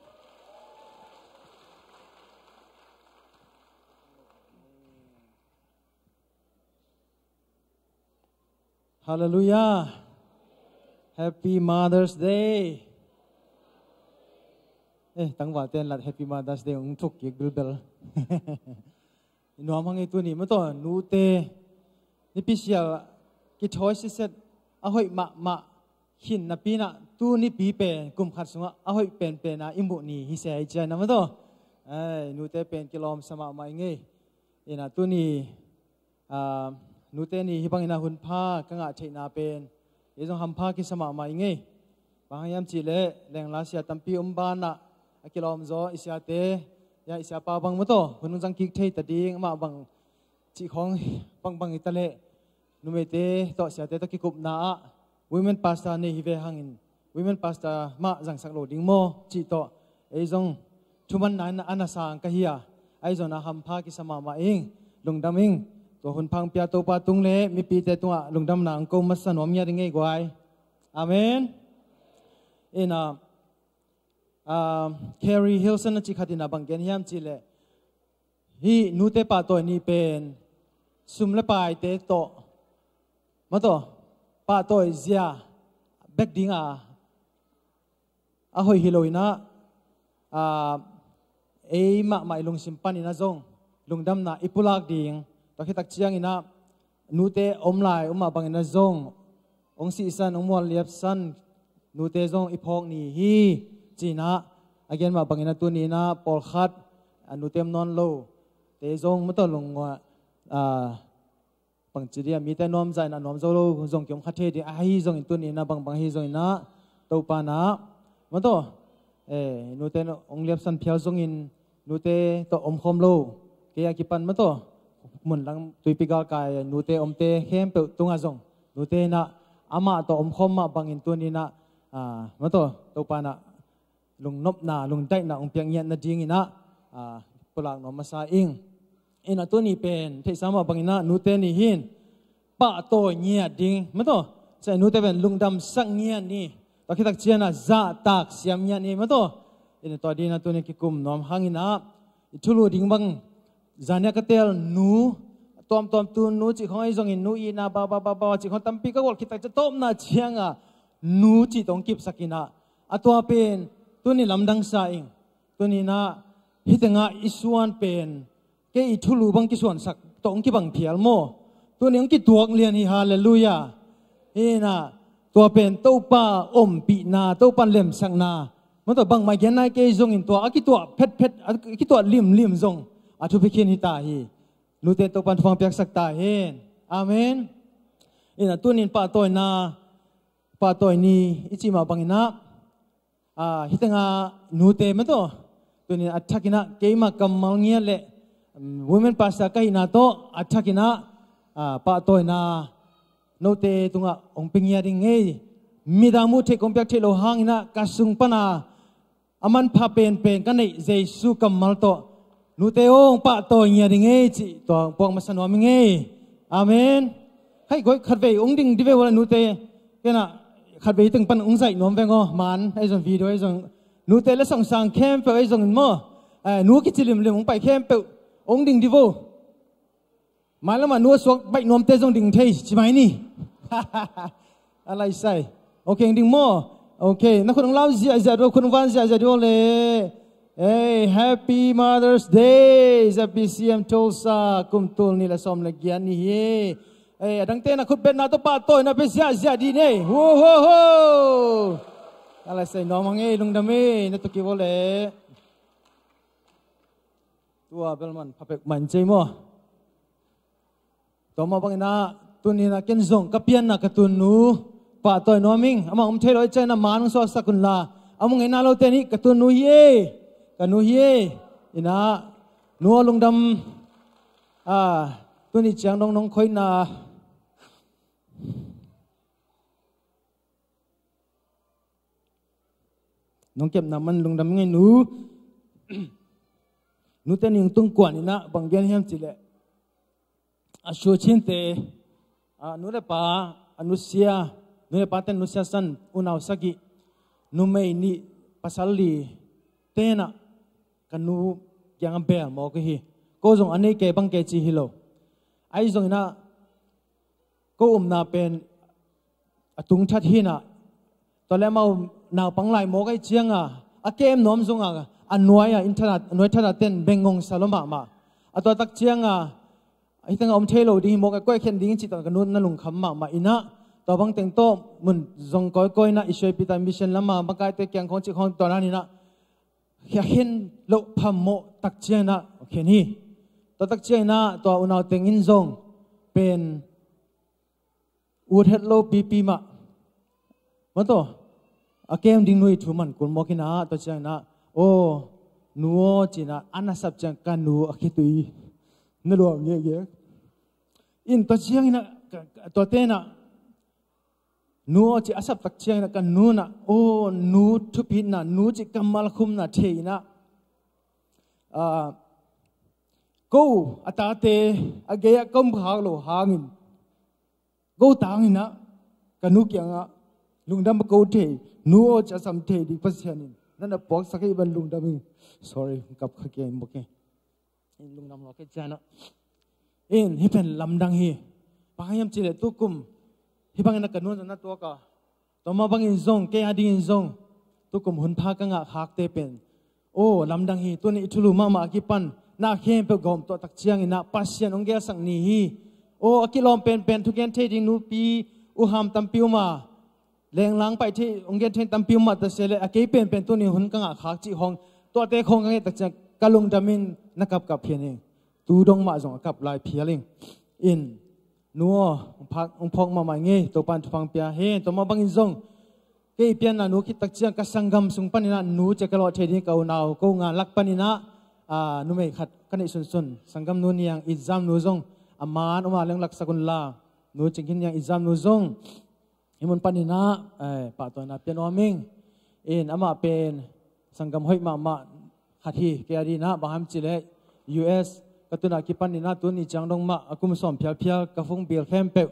Hallelujah. Happy Mother's Day. Eh, tangval ten lat Happy Mother's Day hong thuk kik bilbel. Nuam hang e, tuni maw tawh nute nipi sial kithawi siset a hoih mahmah khin napi in ah tu nipi pen kum khat sungah a hoih penpen a i muh ni hi se hi cian a maw tawh. Ai, nute pen kilawmsa mahmah i ngei. In ah tuni, ah, nute ni hih bangin ah hun pha ka ngah theihna pen ei zong hampha kisa mahmah i ngei. Bang hang hiam cih leh lengla sia tampi om banah a kilawm zaw i siate, ya, i siapa bang maw tawh hun hong zang kik thei ta ding, amah bang cih khawng bangbang hi ta leh numeite tawh siate tawh kikupna ah women pastor nei hi ve hangin women pastor mah zangsak lo ding maw cih tawh ei zong thumanna in a na sang ka hi a, ahi zongin ah hampha kisa mahmah ing. Lungdam ing. Tua hun pha hong pia Topa tung le mipite tungah lungdamna hong ko masa nuam ngiat i ngei guai. Amen. In ah, ah, Carrie Hilson a cih khat in ah bang gen hiam cih leh, hih nute pahtawi ni pen sum le paite tawh maw tawh pahtawi zia bek ding a, a hoih hi lo in ah, ah, ei mahmah i lungsim panin ah zong lungdamna i pulak ding. Tua khit tak ciangin ah nute om lai om mah bangin ah zong hong sihsan, hong mual liapsan nute zong i phawk ni hi, ci-in ah a gen mah bangin ah tuni in ah pawlkhat, ah, nute om nawn lote zong maw tawh lung, ah, bangci dia mite nuam zah in ah nuam zo lo zong ki om kha thei ding, ahi zongin tuni in ah bangbang hi zongin ah Topa in ah maw tawh, eh, nute hong liapsan phial zongin nute tawh omkhawm lo, kei a kipan maw tawh mun lang tuipi galkai nute omte khempeuh tungah zong nute in ah amah tawh omkhawm mah bangin tuni in ah, ah, maw tawh Topa in ah lungnopna, lungdaihna hong piak ngiat nadingin ah, ah, pulak nuam masa ing. In ah tuni pen theihsa mah bangin ah nute ni hi in pahtawi ngiat ding maw tawh, cia nute pen lungdamsak ngiat ni. Tua khit tak ciangin ah zahtak siam ngiat ni maw tawh. In ah tua dingin ah tuni kikum nuam hangin ah i thulu ding bang, zan ni a ka tel nu, tuamtuam tu nu cih khawng ahi zongin nu itna ba ba ba ba cih khawng tampi ka golh khit tak ciang tawpna ciangah nu cih tawh hong kipsak in ah, a tua pen tuni lamdang sa ing. Tuni in ah hih tengah i suan pen kei i thulu bang kisuansak tawh hong kibang phial maw? Tuni hong kituak lian hi, halleluiah. Hi in ah tua pen Topa ompihna, Topa lemsakna maw tawh, bangmah gen nai kei zongin tua a kituah phetphet, a kituah limlim zong a thupi khin hi ta hi. Nute Topa in thupha hong piaksak ta hen. Amen. In ah tuni in pahtawina, pahtawi ni i cih mah bangin ah, ah, hih tengah nute maw tawh, tuni in a thakin ah keima kammal ngiat le, um, women pastor ka hihna tawh a thakin ah, ah, pahtawina note tungah hong pia ngiat ing ei. Midang muh theih kong piak theih loh hangin ah ka sung pan a a manpha penpen ka neih Jesu kammal tawh nute aw, hong pahtawi ngiat ing ei cih tua hong puak masa nuam ing ei. Amen. Hai, koi khatvei hong ding dih ve uh la nute. Ken ah khatvei teng pan hong zaih nuam veng aw, man ahi zong, video ahi zong, nute le sangsang khempeuh ahi zongin maw, eh, nu kici limlim hong pai khempeuh hong ding dih vo. Mailam ah nu a suak baih nuamte zong ding thei ci mai ni. A lai sai. Ok, hong ding maw? Ok, na khut hong lau ziahziah dih vo, khut hong van ziahziah dih vo le. Hey, Happy Mother's Day, Z B C M Tulsa, kum tul nih le sawm le giat ni hi. Hey, a dangte na khut betna tawh pahtawina pia ziahziah dih ni. Ho, ho, ho. A lai sai nuam hang ei, lungdam ei, na tuki vo le. Tua bel man pha pek man cei maw? Tua mah bangin ah tuni-in ah ken zong ka pianna ka tunnu pahtawi nuam ing. Amah om thei lo ahih ciangin ah man hong suaksak un la, a mu ngeina lote nih ka tunnu hi e, ka nu hi e. In ah nu aw lungdam. Ah, tuni ciang dong nong khoina nong kepna man lungdam ing ei nu. Nute ni hong tung kuan in ah bang gen hiam cih leh, a sua cinte, a nu le pa, a nusia, nu le pate nusia san unau sagih, numei nih pasal li te in ah ka nu kiangah bel mawk hi. Ko zong a nei kei bang kei ci hi lo. Ahi zongin ah ko umna pen a tung that hi in ah, tua leh amau naupang lai mawk ahih ciangin ah a kem nuam zong a, a nuai ah, inn that ah, a nuai that ah ten beng ngongsa lua mahmah. A tua tak ciangin ah hih tengah om thei lo ding hi mawk a, koi khen ding cih tawh ka nu na lungkham mahmah in ah, tua bang teng tawh mun zong kawikawi in ah i suaipi ta, mission lam ah makaite kiang khawng cih khawng tua dan in ah a khen loh phamawh tak ciangin ah a khen hi. Tua tak ciangin ah tua unau teng in zong pen ut het lo pipi mah, mah tawh a kem ding nu i thu man kul mawk in ah, tua ciangin ah, aw nu aw ci-in ah a na sap ciang ka nu a khitui na luang ngekngek. In tua ciangin ah ka, ka, tuate in ah nu aw ci a sap tak ciangin ah ka nu in ah, aw nu thupitna, nu cih kammal khumna thei in ah, ah, ko a tate a gei-ah ka om khak loh hangin ko tang in ah ka nu kiangah lungdam a ko thei, nu aw ci a sam thei ding Pasian in na na puaksak hi, ban lungdam hi. Sorry, kap kha kei bawk hi. In lungdam lo kei cian ah. In hih pen lamdang hi. Bang hang hiam cih leh tukum hih bangin ah ka nu in ah na tuak a, tua mah bangin zong kei a dingin zong tukum hun pha ka ngah khakte pen, aw lamdang hi. Tuni i thulu mahmah a kipan na khempeuh gawm tuah tak ciangin ah Pasian hong gelsak ni hi. Aw a kilawm penpen thugen thei ding nupi uham tampi um a, lenglang pai thei hong gen thei tampi um mah ta se leh, a kei penpen tuni hun ka ngah khak cih khawng, tuate khawng ka ngeih tak ciang ka lungdam in na kapkap phian ing. Tu dong mah zong a kap lai phial ing. In nu aw, hong phak, hong phawk mahmah ing ei, Topa in thupha pia hen. Tua mah bangin zong kei i pianna nu khit tak ciang ka sanggam sung panin ah nu ci a ka lawh thei ding ka unau ko nga lak panin ah, ah, numei khat ka neih sunsun, sanggam nu Niang It Zam nu zong a man om a leng laksak un la, nu Cing Khin Niang It Zam nu zong hih mun panin ah, eh, pahtawina pia nuam ing. In amah pen sanggam hoih mahmah khat hi. Kei a dingin ah bang hang hiam cih leh U S ka tun a kipanin ah tuni ciang dong mah a kum sawm phialphial ka phone bill khempeuh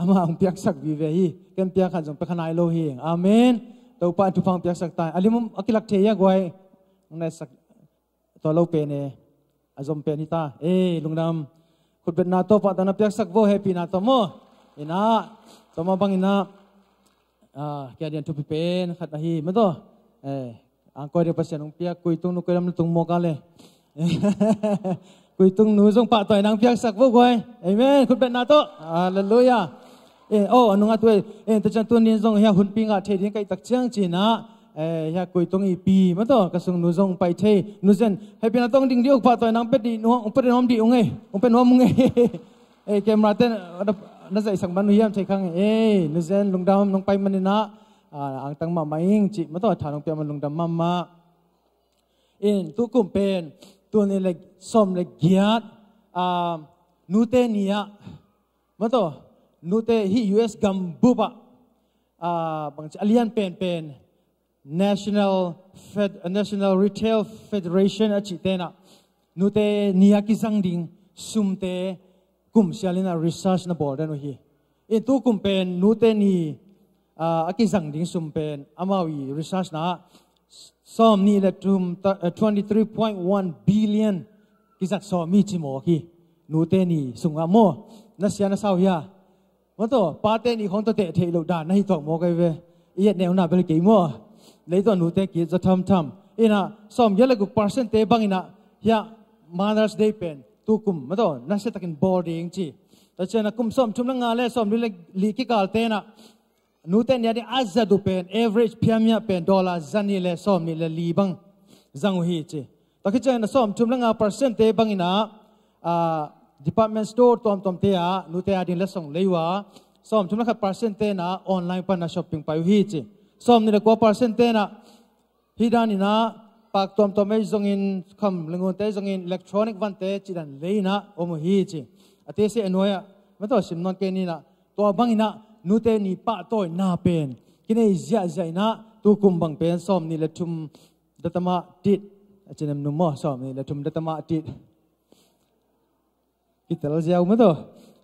amah hong piaksak vive hi. Ken pia khat zong pia kha nai lo hi. Amen. Topa in thupha hong piaksak ta. A lim a kilak thei hi a guai. Hong naisak tua lo pen e, a zom pen hi ta. Ei lungdam. Khutbetna tawh pahtawina piaksak vo, hehpihna tawh maw? In ah tua mah bangin ah, ah, kei a dingin thupi pen khat ahi mah tawh. Eh, angkoi ding Pasian hong piak, Kuitung nu, koi lam na tung mawk a le. Kuitung nu zong pahtawina hong piaksak vo guai. Amen. Khutbetna tawh. Halleluiah. Eh, oh, a nungah tu ei, eh, tua ciang tuni-in zong hiah hunpi ngah thei ding ka hih tak ciang ci-in ah, eh, hiah Kuitung i pi mah tawh ka sungnu zong pai thei. Nu Zen, hehpihna tawh hong ding dih uh, pahtawina hong pia dih nuam, hong pia dih nuam dih ung ei, hong pia nuam ung ei. Eh, camera te na, na zaihsak man uh hiam thei kha ing ei. Nu Zen lungdam, nong pai manin ah, ah, angtang mahmah ing cih mah tawh tha nong pia man lungdam mahmah. In tukum pen tul nih le sawm le giat, ah, nute ni ah, mah tawh, nute hih U S gambup ah, ah, bangci a lian penpen National Fed-, National Retail Federation a cihte in ah nute ni a kizang ding sumte kum sialin ah research na bawl den uh hi. In tukum pen nute ni, ah, a kizang ding sum pen amau i research na ah sawm nih le thum ta, eh, twenty three point one billion kizat sawm hi ci mawk hi. Nute ni sungah maw, na sia na sau hia? Mah tawh, pate ni khawng tawh teh theih loh dan na hi tuak mawk ahi ve. I et neu na bel kei maw? Lei tawh nute kizat thamtham. In ah sawm giat le guk percent te bangin ah hiah Mother's Day pen tukum mah tawh nasia takin bawl ding ci. Tua ciang ah kum sawm thum le nga le sawm li le li kikal te in ah nute ni a ding a zat uh pen average phiamhiah pen dollar za nih le sawm nih le li bang zang uh hi ci. Tua khit ciangin a sawmthum le nga percent te bangin ah, ah, department store tuamtuamte ah nute a ding letsong lei uh a, sawmthum le khat percent te in ah online pan a shopping pai uh hi ci. Sawmnih le kua percent te in ah hih danin ah pak tuamtuam ei zongin, kham le ngunte ei zongin electronic vante cih dan lei in ah om uh hi ci. A tese a nuai ah, ma tawh sim nawn kei ni in ah, tua bangin ah nute ni pahtawina pen kinei ziahziah in ah, tu kum bang pen sawmnih le thum datama tit, a cinem num maw, sawmnih le thum datama tit. Kitel ziau ma tawh.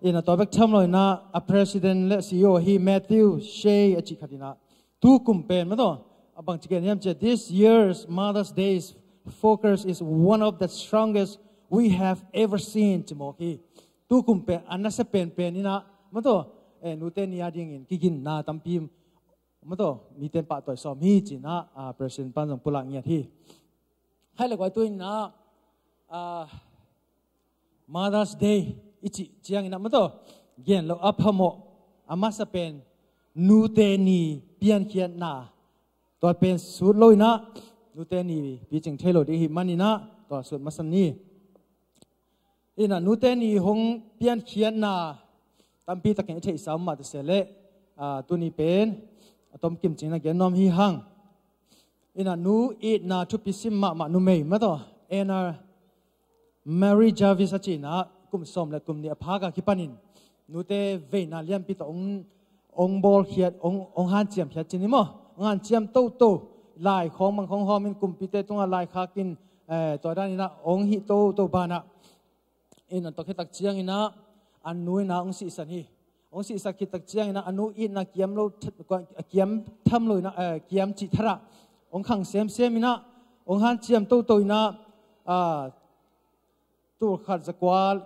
In ah tua bek tham lo in ah, a president le C E O hi Matthew Shea a cih khat in ah, tu kum pen ma tawh, a bang ci gen hiam ci a, "This year's Mother's Day's focus is one of the strongest we have ever seen," ci mawk hi. Tu kum pen a nasia penpen in ah ma tawh, eh, nute ni a dingin kiginna tampi ma tawh mite in pahtawi sawm hi ci in ah, ah, president pan zong pulak ngiat hi. Hai le kua tu in ah, ah, Mother's Day i cih ciangin ah ma tawh gen lo a phamawh, a masa pen nute ni piankhiatna, tua pen sut lo in ah, nute ni picing thei lo ding hi manin ah tua sut masa ni. In ah nute ni hong piankhiatna tampi takin i theihsa om mah ta se leh, ah, tuni pen a tomkim cingin a gen nuam hi hang. In ah nu itna thupi sim mahmah numei ma tawh, Anna Mary Jarvis a cih in ah, kum sawm le kum nih a phak a kipanin nute veina lianpi tawh hong, hong bawlkhiat, hong, hong hanciamkhiat ci ni maw, hong hanciam toto, lai khawng bang khawng hawmin kumpite tungah laikhakin, eh, tua danin ah hong hih toto banah, in ah tua khit tak ciangin ah a nu in ah hong sihsan hi. Hong sihsak khit tak ciangin ah a nu itna kiam lo, a kiam tham lo in ah, eh, kiam cih tharah hong khang semsem in ah, hong hanciam toto in ah, ah, tul khat za kua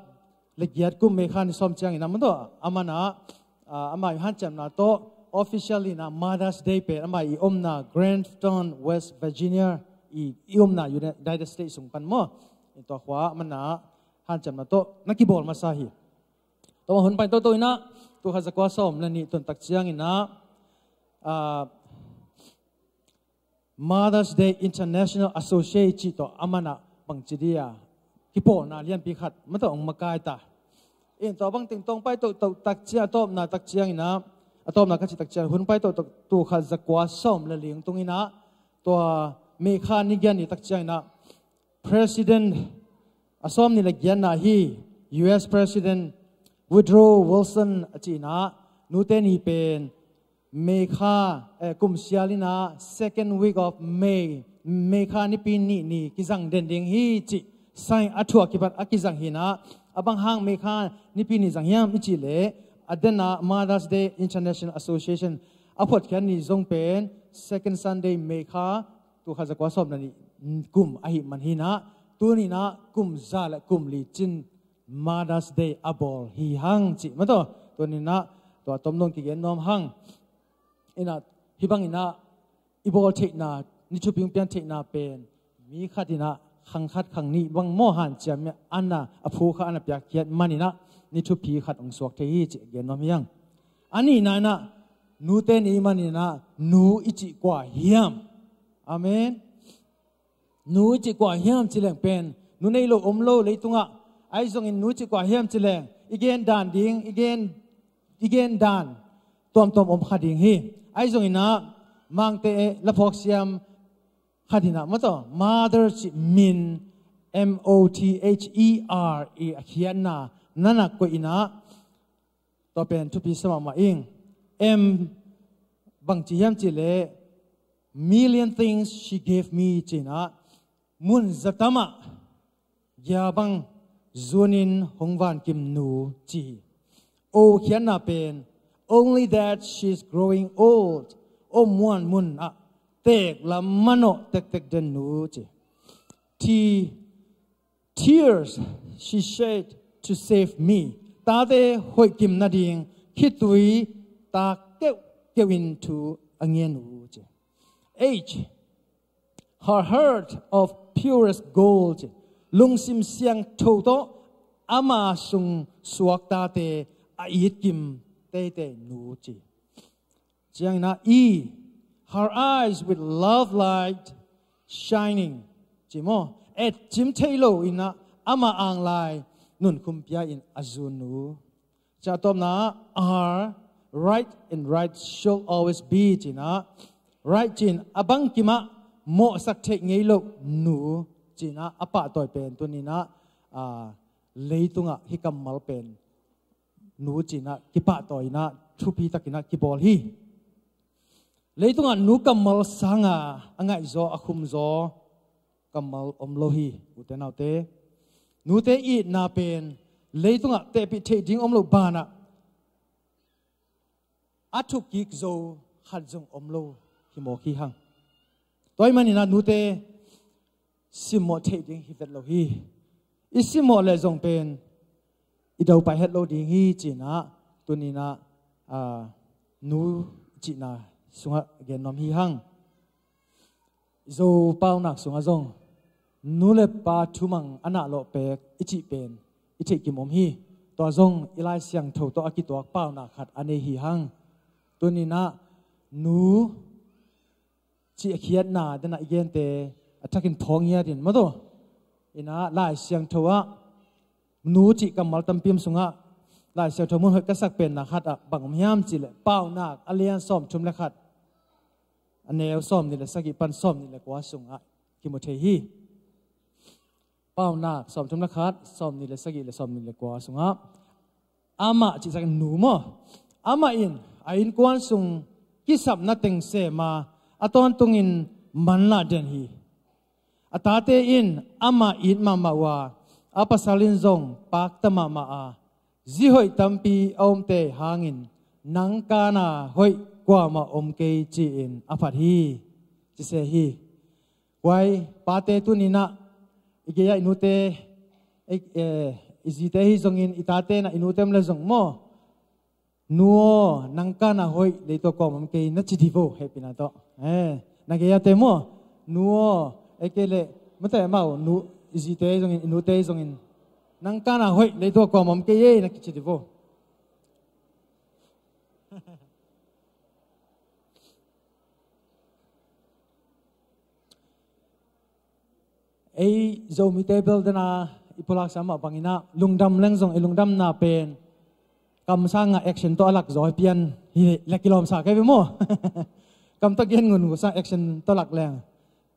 le giat kum May kha ni sawm ciangin ah ma tawh, aman ah, ah, ama i hanciamna tawh officially in ah Mother's Day pen ama i omna Grafton, West Virginia, i, i omna United States sung pan maw, in tua khua aman ah hanciamna tawh na kibawl masa hi. Tua hun pai toto in ah, tul khat za kua sawm le nih tun tak ciangin ah, ah, Mother's Day International Association cih tawh aman ah bangci dia kipawlna lianpi khat ma tawh hong makai ta. In tua bang teng tawng pai toto tak ciang, a tawpna tak ciangin ah, a tawpna ka cih tak ciang, hun pai toto tul khat za kua sawm le li tungin ah, tua May kha ni giat ni tak ciangin ah, President, a sawm nih le giatna hi, U S President Woodrow Wilson a cih in ah, nute ni pen May kha, eh, kum sial in ah second week of May, May kha nipi nih ni kizang den ding hi cih, sign a thuak kibat a kizang hi in ah, a bang hang May kha nipi nih zang hiam i cih leh, a den ah Mother's Day International Association a phuatkhiat ni zong pen second Sunday May kha, tul khat za kua sawm le nih kum ahih man hi in ah, tuni in ah kum za le kum li cin Mother's Day a bawl hi hang cih ma tawh, tuni in ah tua tom dong kigen nuam hang. In ah hih bangin ah i bawl theihna, ni thupi hong pian theihna pen mi khat in ah khang khat khang nih bang maw hanciam in ah, a phu kha a na piakkhiat manin ah ni thupi khat hong suak thei hi cih gen nuam hi hang. A nihna in ah, nute ni manin ah nu i cih kua hiam? Amen. Nu i cih kua hiam ci leng pen, nu nei lo om lo leitungah, ahi zongin nu i cih kua hiam ci leng, i gen dan ding, i gen, i gen dan tuamtuam om kha ding hi. Ahi zongin ah, Mangte la phawk siam khat in ah ma tawh, mother cih min, M O T H E R, i a khiatna na na koih in ah, tua pen thupi sa mahmah ing. M bangci hiam cih leh, million things she gave me ci in ah, mun zatam ah gia bang zuanin hong vankim nu ci hi. O khiatna pen, only that she's growing old, om muan mun ah teek lam manawh tektek den nu ci. T, tears she shed to save me, tate hoihkim nading khitui tak keuhkeuh in thu a ngen uh ci. H, her heart of purest gold, lungsim siangtho tawh ama sung suak tate a itkim teitei nu ci. Ciangin ah, E, her eyes with love light shining ci maw. etcim thei lo in ah, amah anglai nunkhum pia in a zun nu. Ca tawpna, are right and right shall always be, ci-in ah, right ci-in a bangkim ah mawhsak theih ngei loh nu, ci-in ah a pahtawi pen tuni-in ah, aa, leitungah hih kammal pen nu ci-in ah kipahtawi in ah thupi takin ah kibawl hi. Leitungah nu kammal sanga a ngaihzaw, a khumzaw kammal om lo hi, ute naute. Nute itna pen leitungah tehpih theih ding om loh banah a thukkik zo khat zong om lo hi mawk hi hang. Tua ahih manin ah nute simmawh theih ding hi vet lo hi. I simmawh leh zong pen i do pai het lo ding hi, ci-in ah tuni-in ah, aa, nu cihna sungah gen nuam hi hang. Zo paunak sungah zong nu le pa thumang a nahlawh pek i cih pen i theihkim om hi. Tua zong i Lai Siangtho tawh a kituak paunak khat a nei hi hang. Tuni-in ah nu cih a khiatna dena i gente a thakin phawng ngiat in, maw taw. In ah Lai Siangtho ah nu cih kammal tampi om sungah Lai Siangtho mun hoih ka sak penna khat ah bang om hiam cih leh, Paunak a lian sawmthum le khat, a neu sawmnih le sagih pan sawmnih le kua sungah kimu thei hi. Paunak sawmthum le khat, sawmnih le sagih le sawmnih le kua sungah, amah cih sak in nu maw, amah in a innkuan sung kisapna teng sem a, a tawntungin manlah den hi. A tate in amah it mahmah uh a, a pasal in zong pakta mahmah a, zi hoih tampi a omte hangin nang kana hoih kuamah om kei, ci-in a phat hi, ci se hi. Kuai pate tuni-in ah i gei-ah i nute, i, eh, i zite hi zongin, i tate in ah i nute om le zong maw, nu aw, nang kana hoih leitung kuamah om kei, na ci di vo, hehpihna tawh. Eh, na gei-ate maw, nu aw, ei kei leh, mate amau nu, i zite zongin, i nute zongin, nang kana hoih leitung kuamah om kei ei, na kici di vo. Ei Zomite bel dena i pulaksa mah bangin ah, lungdam leng zong i lungdamna pen kam sangah action tawh a lak zaw hi pian hi leh kilawmsa kei ve maw. Kam tawh gen ngun uh sang action tawh lak leng,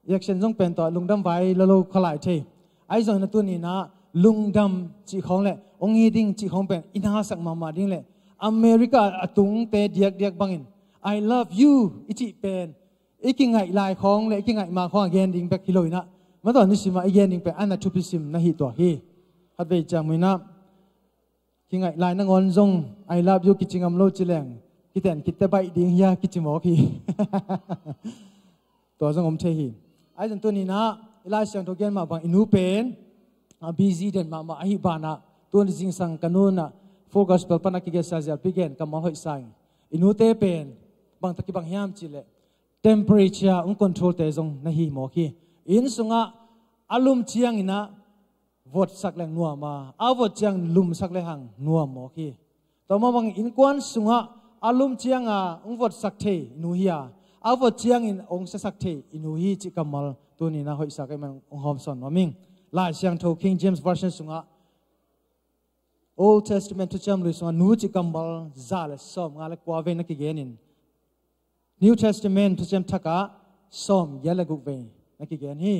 i action zong pen tawh lungdam vai lo lo kha lai thei. Ahi zongin a tuni-in ah lungdam cih khawng le ong hi ding cih khawng pen i nasak mahmah ding le, America a tungte diakdiak bangin I love you i cih pen i kingaih lai khawng le i kingaih ma khawng a gen ding bek hi lo-in ah, mataw, nisim ah i gen ding pen a na thupi sim na hi tuak hi. Khatvei ciang muin ah kingaih lai nangawn zong I love you kici ngam lo ci leng, kiten kitte baih ding hi a kici mawk hi. Tua zong om thei hi. Ahi zong tuni-in ah i Lai Siangtho gen mah bang, i nu pen a busy den mahmah ahih banah, tuni zingsang ka nu in ah Full Gospel pan a kigelsia zialpi gen kammal hoih sa ing. I nute pen bang tak kibang hiam cih leh, temperature ong control te zong na hi mawk hi. Inn sungah a lum ciangin ah votsak leng nuam a, a vot ciang lumsak le hang nuam mawk hi. Tua mah bang innkuan sungah a lum cianga ong votsak thei i nu hi a, a vot ciangin ong siasak thei i nu hi cih kammal tuni-in ah hoihsa ka hih man ong hawmsawn nuam ing. Lai Siangtho King James Version sungah, Old Testament Thuciam Lui sungah nu cih kammal za le sawmnga le kua vei na kigen in, New Testament Thuciam Thak ah sawmgiat le guk vei na kigen hi.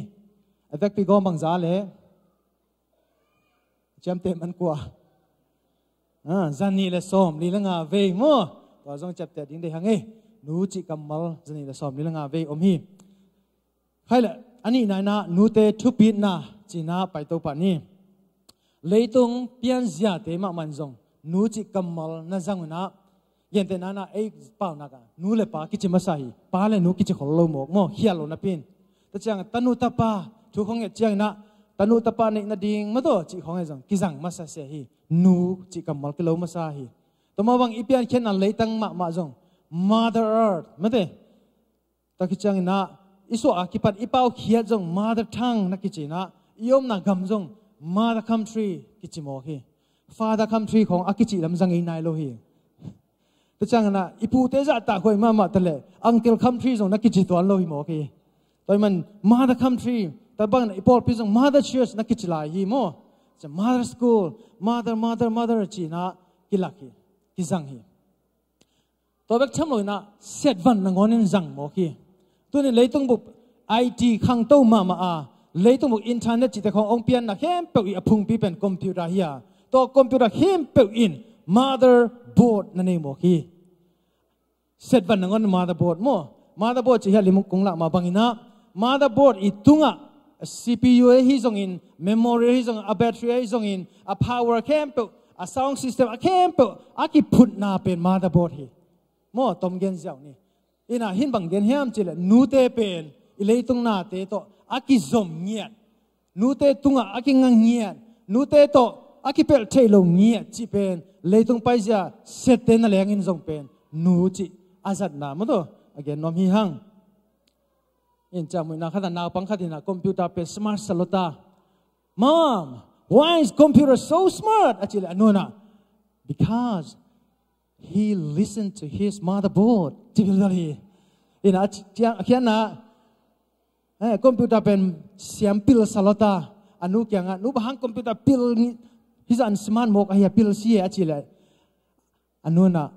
A vekpi gawm bang za le ciamteh man kua? Ah, zanih le sawmli le nga vei maw. Tua zong ciapteh ding deih hang ei. Nu cih kammal zanih le sawmli le nga vei om hi. Khai le, a nihna in ah nute thupitna ci-in ah paito pah ni. Leitung pianziate mahmah in zong nu cih kammal na zang un ah, gentehna in ah ei paunak ah nu le pa kici masa hi. Pa le nu kici khol lo mawk maw, khial lo napi in. Tua ciang tanu tapa thu khong nget ciangin ah tanu tapa neih nading mataw cih khong nget zong kizang masa sia hi. Nu cih kammal kilo masa hi. Tua mah bang i piankhiatna leitang mahmah zong Mother Earth, mate, tak hi ciangin ah i suah a kipan i paukhiat zong mother tongue na kici in ah, i omna gam zong mother country kici mawk hi. Father country khong a kicih lam zang ei nai lo hi. Tua ciangin ah i pute zahtak huai mahmah ta leh uncle country zong na kici tuan lo hi mawk hi. Tua ahih man mother country, Tua bangin i pawlpi zong mother church na kici lai hi maw. Mother school, mother, mother, mother ci-in ah kilak hi, kizang hi. Tua bek tham loin ah siatvan nangawn in zang mawk hi. Tuni leitung bup I T khangto mahmah a, leitung bup internet cihte khawng hong pianna khempeuh i a phungpi pen computer hi a, tua computer khempeuh in motherboard na nei mawk hi. Siatvan nangawn motherboard maw. Motherboard cih hi a limuk kong lak mah bangin ah, motherboard i tungah a C P U ahi zongin, memory ahi zongin, a battery ahi zongin, a power khempeuh, a sound system a khempeuh a kiphutna pen motherboard hi. Maw, tom gen ziau ni. Ina hin bang gen hiam cih leh nute pen i leitung nate tawh a kizom ngiat, nute tungah a kinga ngiat, nute tawh a kipelh thei lo ngiat cih pen leitung paizia siatte nangawn in zong pen nu cih a zatna maw, tua a gen nuam hi hang. In ciang muihna khat ah naupang khat in ah computer pen smart sa lo ta. "Mom, why is computer so smart?" a cih leh a nu'n ah, "Because he listened to his motherboard," ci bel hi. Ina a ci-, ciang, a khiatna, eh, computer pen siam pil sa lo ta. A nu kiangah, "Nu, bang hang computer pil hi zah in smart mawk ahi a, pil si e," a cih leh a nu'n ah,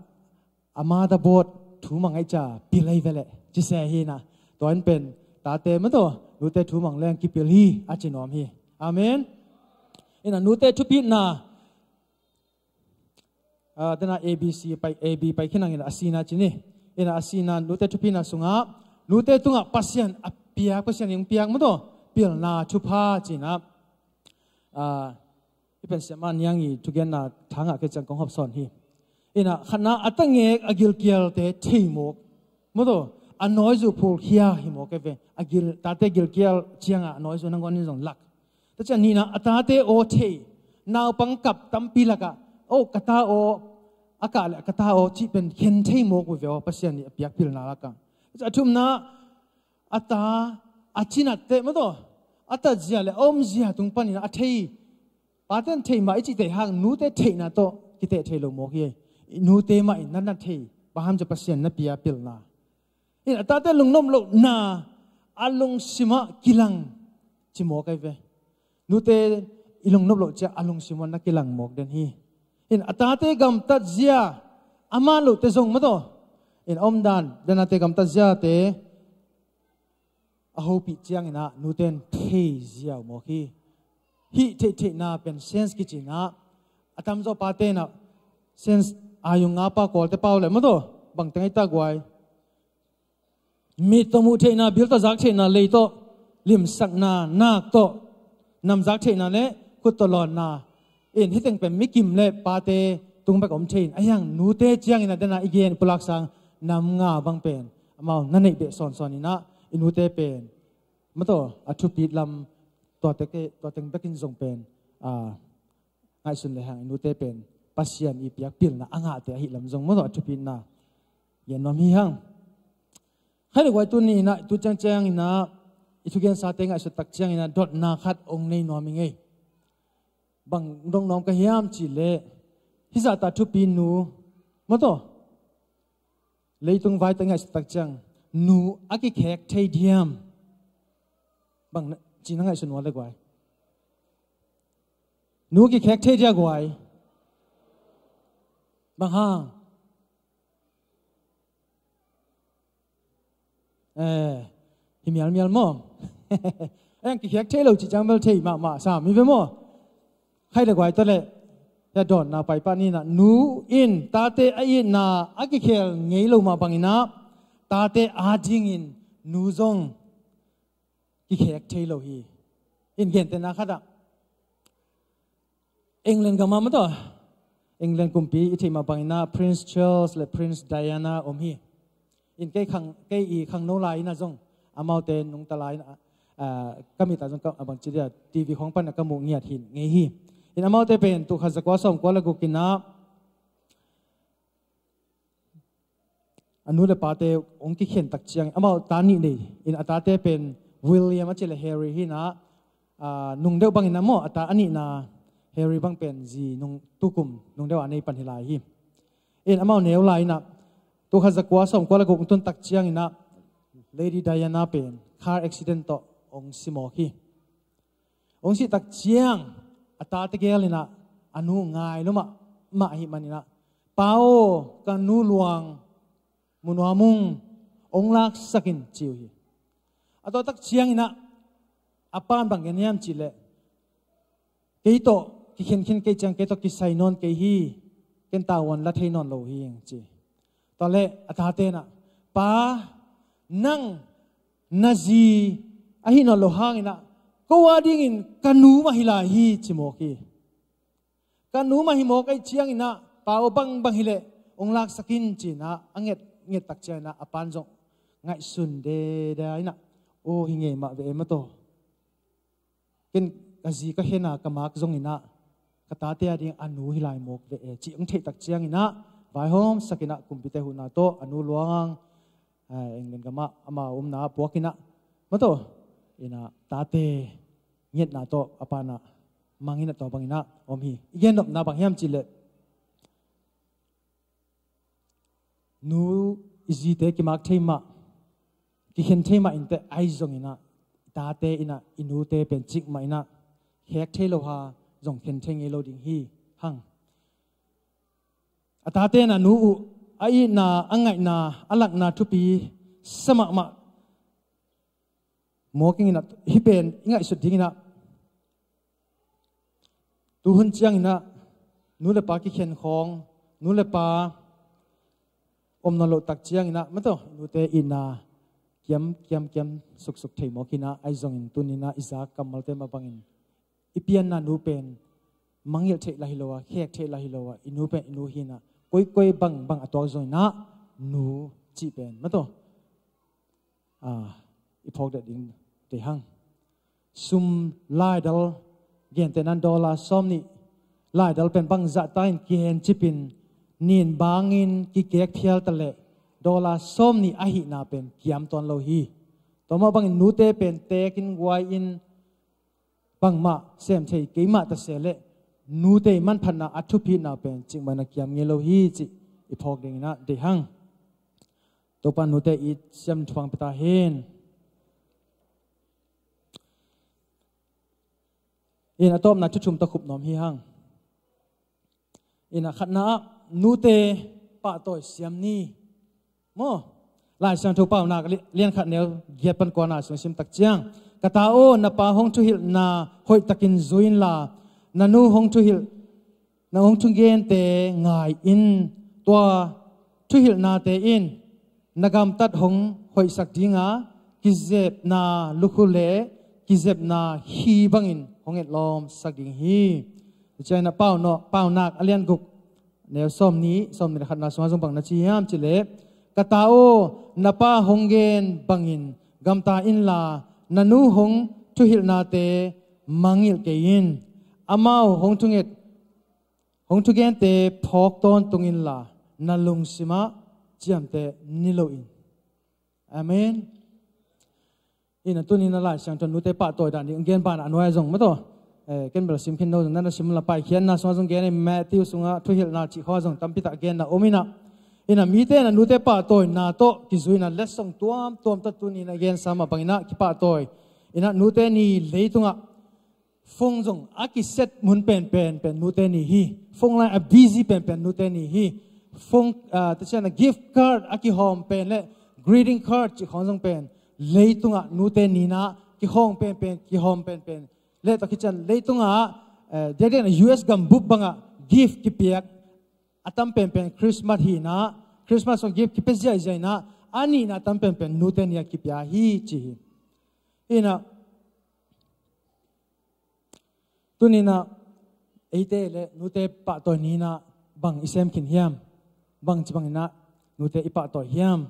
"A motherboard thu mang ahih ciang pil ahi ve leh," ci se hi ina. Tua in pen tate maw, tua nute thu mang leng kipil hi a ci nuam hi. Amen. Ina nute thupitna, ah, dena A B C pai, A B pai khin hang ina a sina ci ni. Ina a sina nute thupitna sungah nute tungah Pasian a piak, Pasian in piak maw, tua pilna thupha ci-in ah, ah, i pen siamah Niang i thugenna thangah kei ciang kong hawmsawn hi. Ina khatna, a tangek a gilkialte thei mawk maw, tua a nawi zuh phulkhia hi mawk e ve. A gil, tate gilkial ciangah a nawi zuh nangawn in zong lak. Tua ciang nihna, a tate aw thei, naupang kap tampi lakah, "Oh, ka ta aw a kah leh ka ta aw," cih pen khen thei mawk uh ve aw, Pasian nih a piak pilna lakah. Tua ciang a thumna, a ta a cinatte maw, tua a tatzia leh a omzia tung panin a thei, pate'n thei mah i cihte hang nute theihna tawh kiteh thei lo mawk hi. Nute mah in na na thei, bang hang hiam cih leh Pasian na pia pilna. In a tate lungnop lohna a lungsimah kilang ci mawk ahi ve. Nute i lungnop loh ciang a lungsimah na kilang mawk den hi. In a tate gamtatzia a man lohte zong maw, tua in a omdan, dena te gamtatziate a hopih ciangin ah nute'n thei ziau mawk hi. Hih theihtheihna pen sense kici-in ah, a tamzaw pate in ah sense, a yung nga pa, kawlte pau leh maw, tua bang teng ahi ta guai. Mit tawh muh theihna, bil tawh zak theihna, lei tawh limsakna, nak tawh nam zak theihna leh khut tawh lawnna. In hih teng pen mi kim leh pate tung bek om thei in, ahi hang nute ciangin ah, dena i gen pulak sang nam nga bang pen amau na neih beh sawnsawn in ah, i nute pen maw, tua a thupit lam, tua teng, tua teng bekin zong pen, ah, ngaihsun lehang i nute pen Pasian i piak pilna a ngahte ahih lam zong maw, tua a thupitna gen nuam hi hang. Khaile guai, tuni in ah, tu ciangciang in ah i thugensate ngaihsut tak ciangin ah dotna khat hong nei nuam ing ei. Bang dong nuam ka hiam cih leh, hih zahta thupi nu maw, tua leitung vaite ngaihsut tak ciang nu a kikhek thei diam? Bang na, ci na ngaihsun uh leh guai. Nu kikhek thei dia guai? Bang hang? Eh, hi mialmial maw. Ahi hang kikhek thei lo cih ciang bel thei mahmah sam hi ve maw. Khaile guai, tua leh, tua dawnna pai pah ni in ah, nu in tate a itna a kikhel ngei lo mah bangin ah, tate adingin nu zong kikhek thei lo hi. In gentehna khat ah, England gam ah maw, tua England kumpi i theih mah bangin ah Prince Charles leh Prince Diana om hi. In kei khang, kei i khangno lai in ah zong amaute nungta lai in ah, ah, ka mit ah zong ka, a bangci dia, T V khawng pan ah ka muh ngiat hi ngei hi. In amaute pen tul khat za kua sawm kua leh guk in ah a nu leh pate hong kikhen tak ciangin, amau ta nih nei in, a tate pen William a cih leh Harry hi in ah, ah, nung deuh bangin ah maw, a ta a nihna Harry bang pen zi nung, tukum nung deuh a nei pan hi lai hi. In amau neu lai in ah, tul khat za kua sawm kua leh guk tun tak ciangin ah Lady Diana pen car accident tawh hong si mawk hi. Hong sih tak ciang a tate gel in ah a nu ngai lua mahmah ahih manin ah, "Pa aw, ka nu luang mu nuam ung, hong laksak in," ci uh hi. A tawh tak ciangin ah a pa'n bang gen hiam cih leh, "Kei tawh kikhenkhen kei ciang kei tawh kisai nawn kei hi, ken tavuan la thei nawn lo hi," ci. Tua leh a tate'n ah, "Pa, nang na zi ahi nawn loh hangin ah ko a dingin ka nu mah hi lai hi," ci mawk hi. "Ka nu mah hi mawk ahih ciangin ah, pa aw, bangbang hi leh hong laksak in," ci-in ah a nget, nget tak ciangin ah a pa'n zong ngaihsun dede in ah, "Aw, hi ngei mah ve e, maw taw. Ken ka zi ka khen a ka mak zongin ah ka tate a ding a nu hi lai mawk ve e," ci hong theih tak ciangin ah vaihawmsak in ah kumpite huhna tawh a nu luang, eh, England gamah ama omna ah puak in ah, maw taw, in ah tate ngetna tawh a pa'n ah mang in ah tua bangin ah om hi. I gen nopna bang hiam cih leh, nu, i zite kimak thei mah, kikhen thei mah inteh, ahi zongin ah i tate in ah i nute pen cik mah in ah khek thei lo a, zong khen thei ngei lo ding hi hang. A tate'n ah nu uh a itna, a ngaihna, a lakna thupi sa mahmah mawk ing in ah, hih pen i ngaihsut dingin ah, tu hun ciangin ah nu le pa kikhen khawng, nu le pa om nawn loh tak ciangin ah, maw taw, nute itna kiam, kiam, kiam suksuk thei mawk in ah, ahi zongin tuni-in ah i zak kammalte mah bangin i pianna nu pen mangngilh theih lah hi lo a, khek theih lah hi lo a, i nu pen i nu hi in ah, koikoi bangbang a tuak zongin ah nu cih pen, maw taw, ah, i phawk det ding deih hang. Sum laidal, gentehna in dollar sawmnih laidal pen bangzah ta in kihencip in, nin bangin kikek phial ta leh dollar sawmnih ahihna pen kiam tuan lo hi. Tua mah bangin nute pen teek in, guai in, bangmah sem thei kei mah ta se leh nute manphatna, a thupitna pen cik mah in ah kiam ngei lo hi cih i phawk dingin ah deih hang. Topa'n nute it siam, thupha pia ta hen. In ah a tawpna thu thum tawh khup nuam hi hang. In ah khatna ah, nute pahtawi siam ni. Maw, Lai Siangtho Paunak a li-, lian khat, neu giat pan kuana sung sim tak ciang, "Ka ta aw, na pa hong thuhilhna hoih takin zui inla, na nu hong thuhilh, na hong thugente ngai in. Tua thuhilhnate in na gamtat hong hoihsak ding a, kizepna lukhu le kizepna hi bangin hong etlawmsak ding hi." Tua ciangin ah Paunak, Paunak a lian guk, neu sawmnih, sawmnih le khatna sungah zong bang na ci hiam cih leh, "Ka ta aw, na pa hong gen bangin gamta inla, na nu hong thuhilhnate mangngilh kei in. Amau hong thunget, hong thugente phawk tawntung inla, na lungsimah ciamteh ni lo in." Amen. In ah tuni-in ah Lai Siangtho nute pahtawi dan ding gen banah a nuai zong, maw taw, eh, ken bel sim khin lo zong, na na sim la, Paikhiatna sungah zong gen, Matthew sungah thuhilhna cih khawng zong tampi tak genna om in ah. In ah mite in ah nute pahtawina tawh kizui in ah letsong tuamtuam tawh tuni-in ah gensa mah bangin ah kipahtawi in ah, nute ni leitungah phone zong a kiset mun penpen pen nute ni hi. Phone line a busy penpen nute ni hi. Phone, ah, tua ciang ah gift card a kihawm pen le greeting card cih khawng zong pen leitungah nute ni-in ah kihawm penpen, kihawm penpen. Le tua khit ciang leitungah, eh, diakdiak in ah U S gambup bangah gift kipiak a tam penpen Christmas hi-in ah, Christmas sung gift kipia ziahziah in ah, a nihna a tam penpen nute ni-ah kipia hi ci hi. In ah tuni-in ah eite le nute pahtawi ni-in ah bang i sem khin hiam? Bangci bangin ah nute i pahtawi hiam?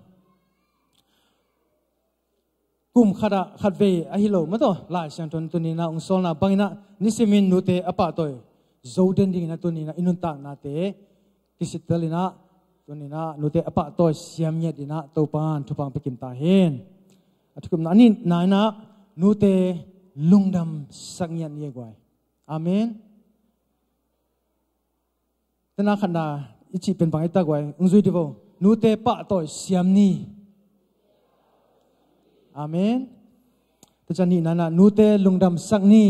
Kum khatah khatvei ahi lo, maw taw, Lai Siangtho in tuni-in ah hong sawlna bangin ah nisimin nute a pahtawi zo den dingin ah tuni-in ah i nuntaknate kisittel in ah, tuni-in ah nute a pahtawi siam ngiat dingin ah Topa'n thupha pia kim ta hen. A thukhupna a nihna in ah nute lungdamsak ngiat ni e guai. Amen. Tena khatna i cih pen bang i ta guai, hong zui dih vo. Nute pahtawi siam ni. Amen. Tua ciang nihna in ah nute lungdamsak ni.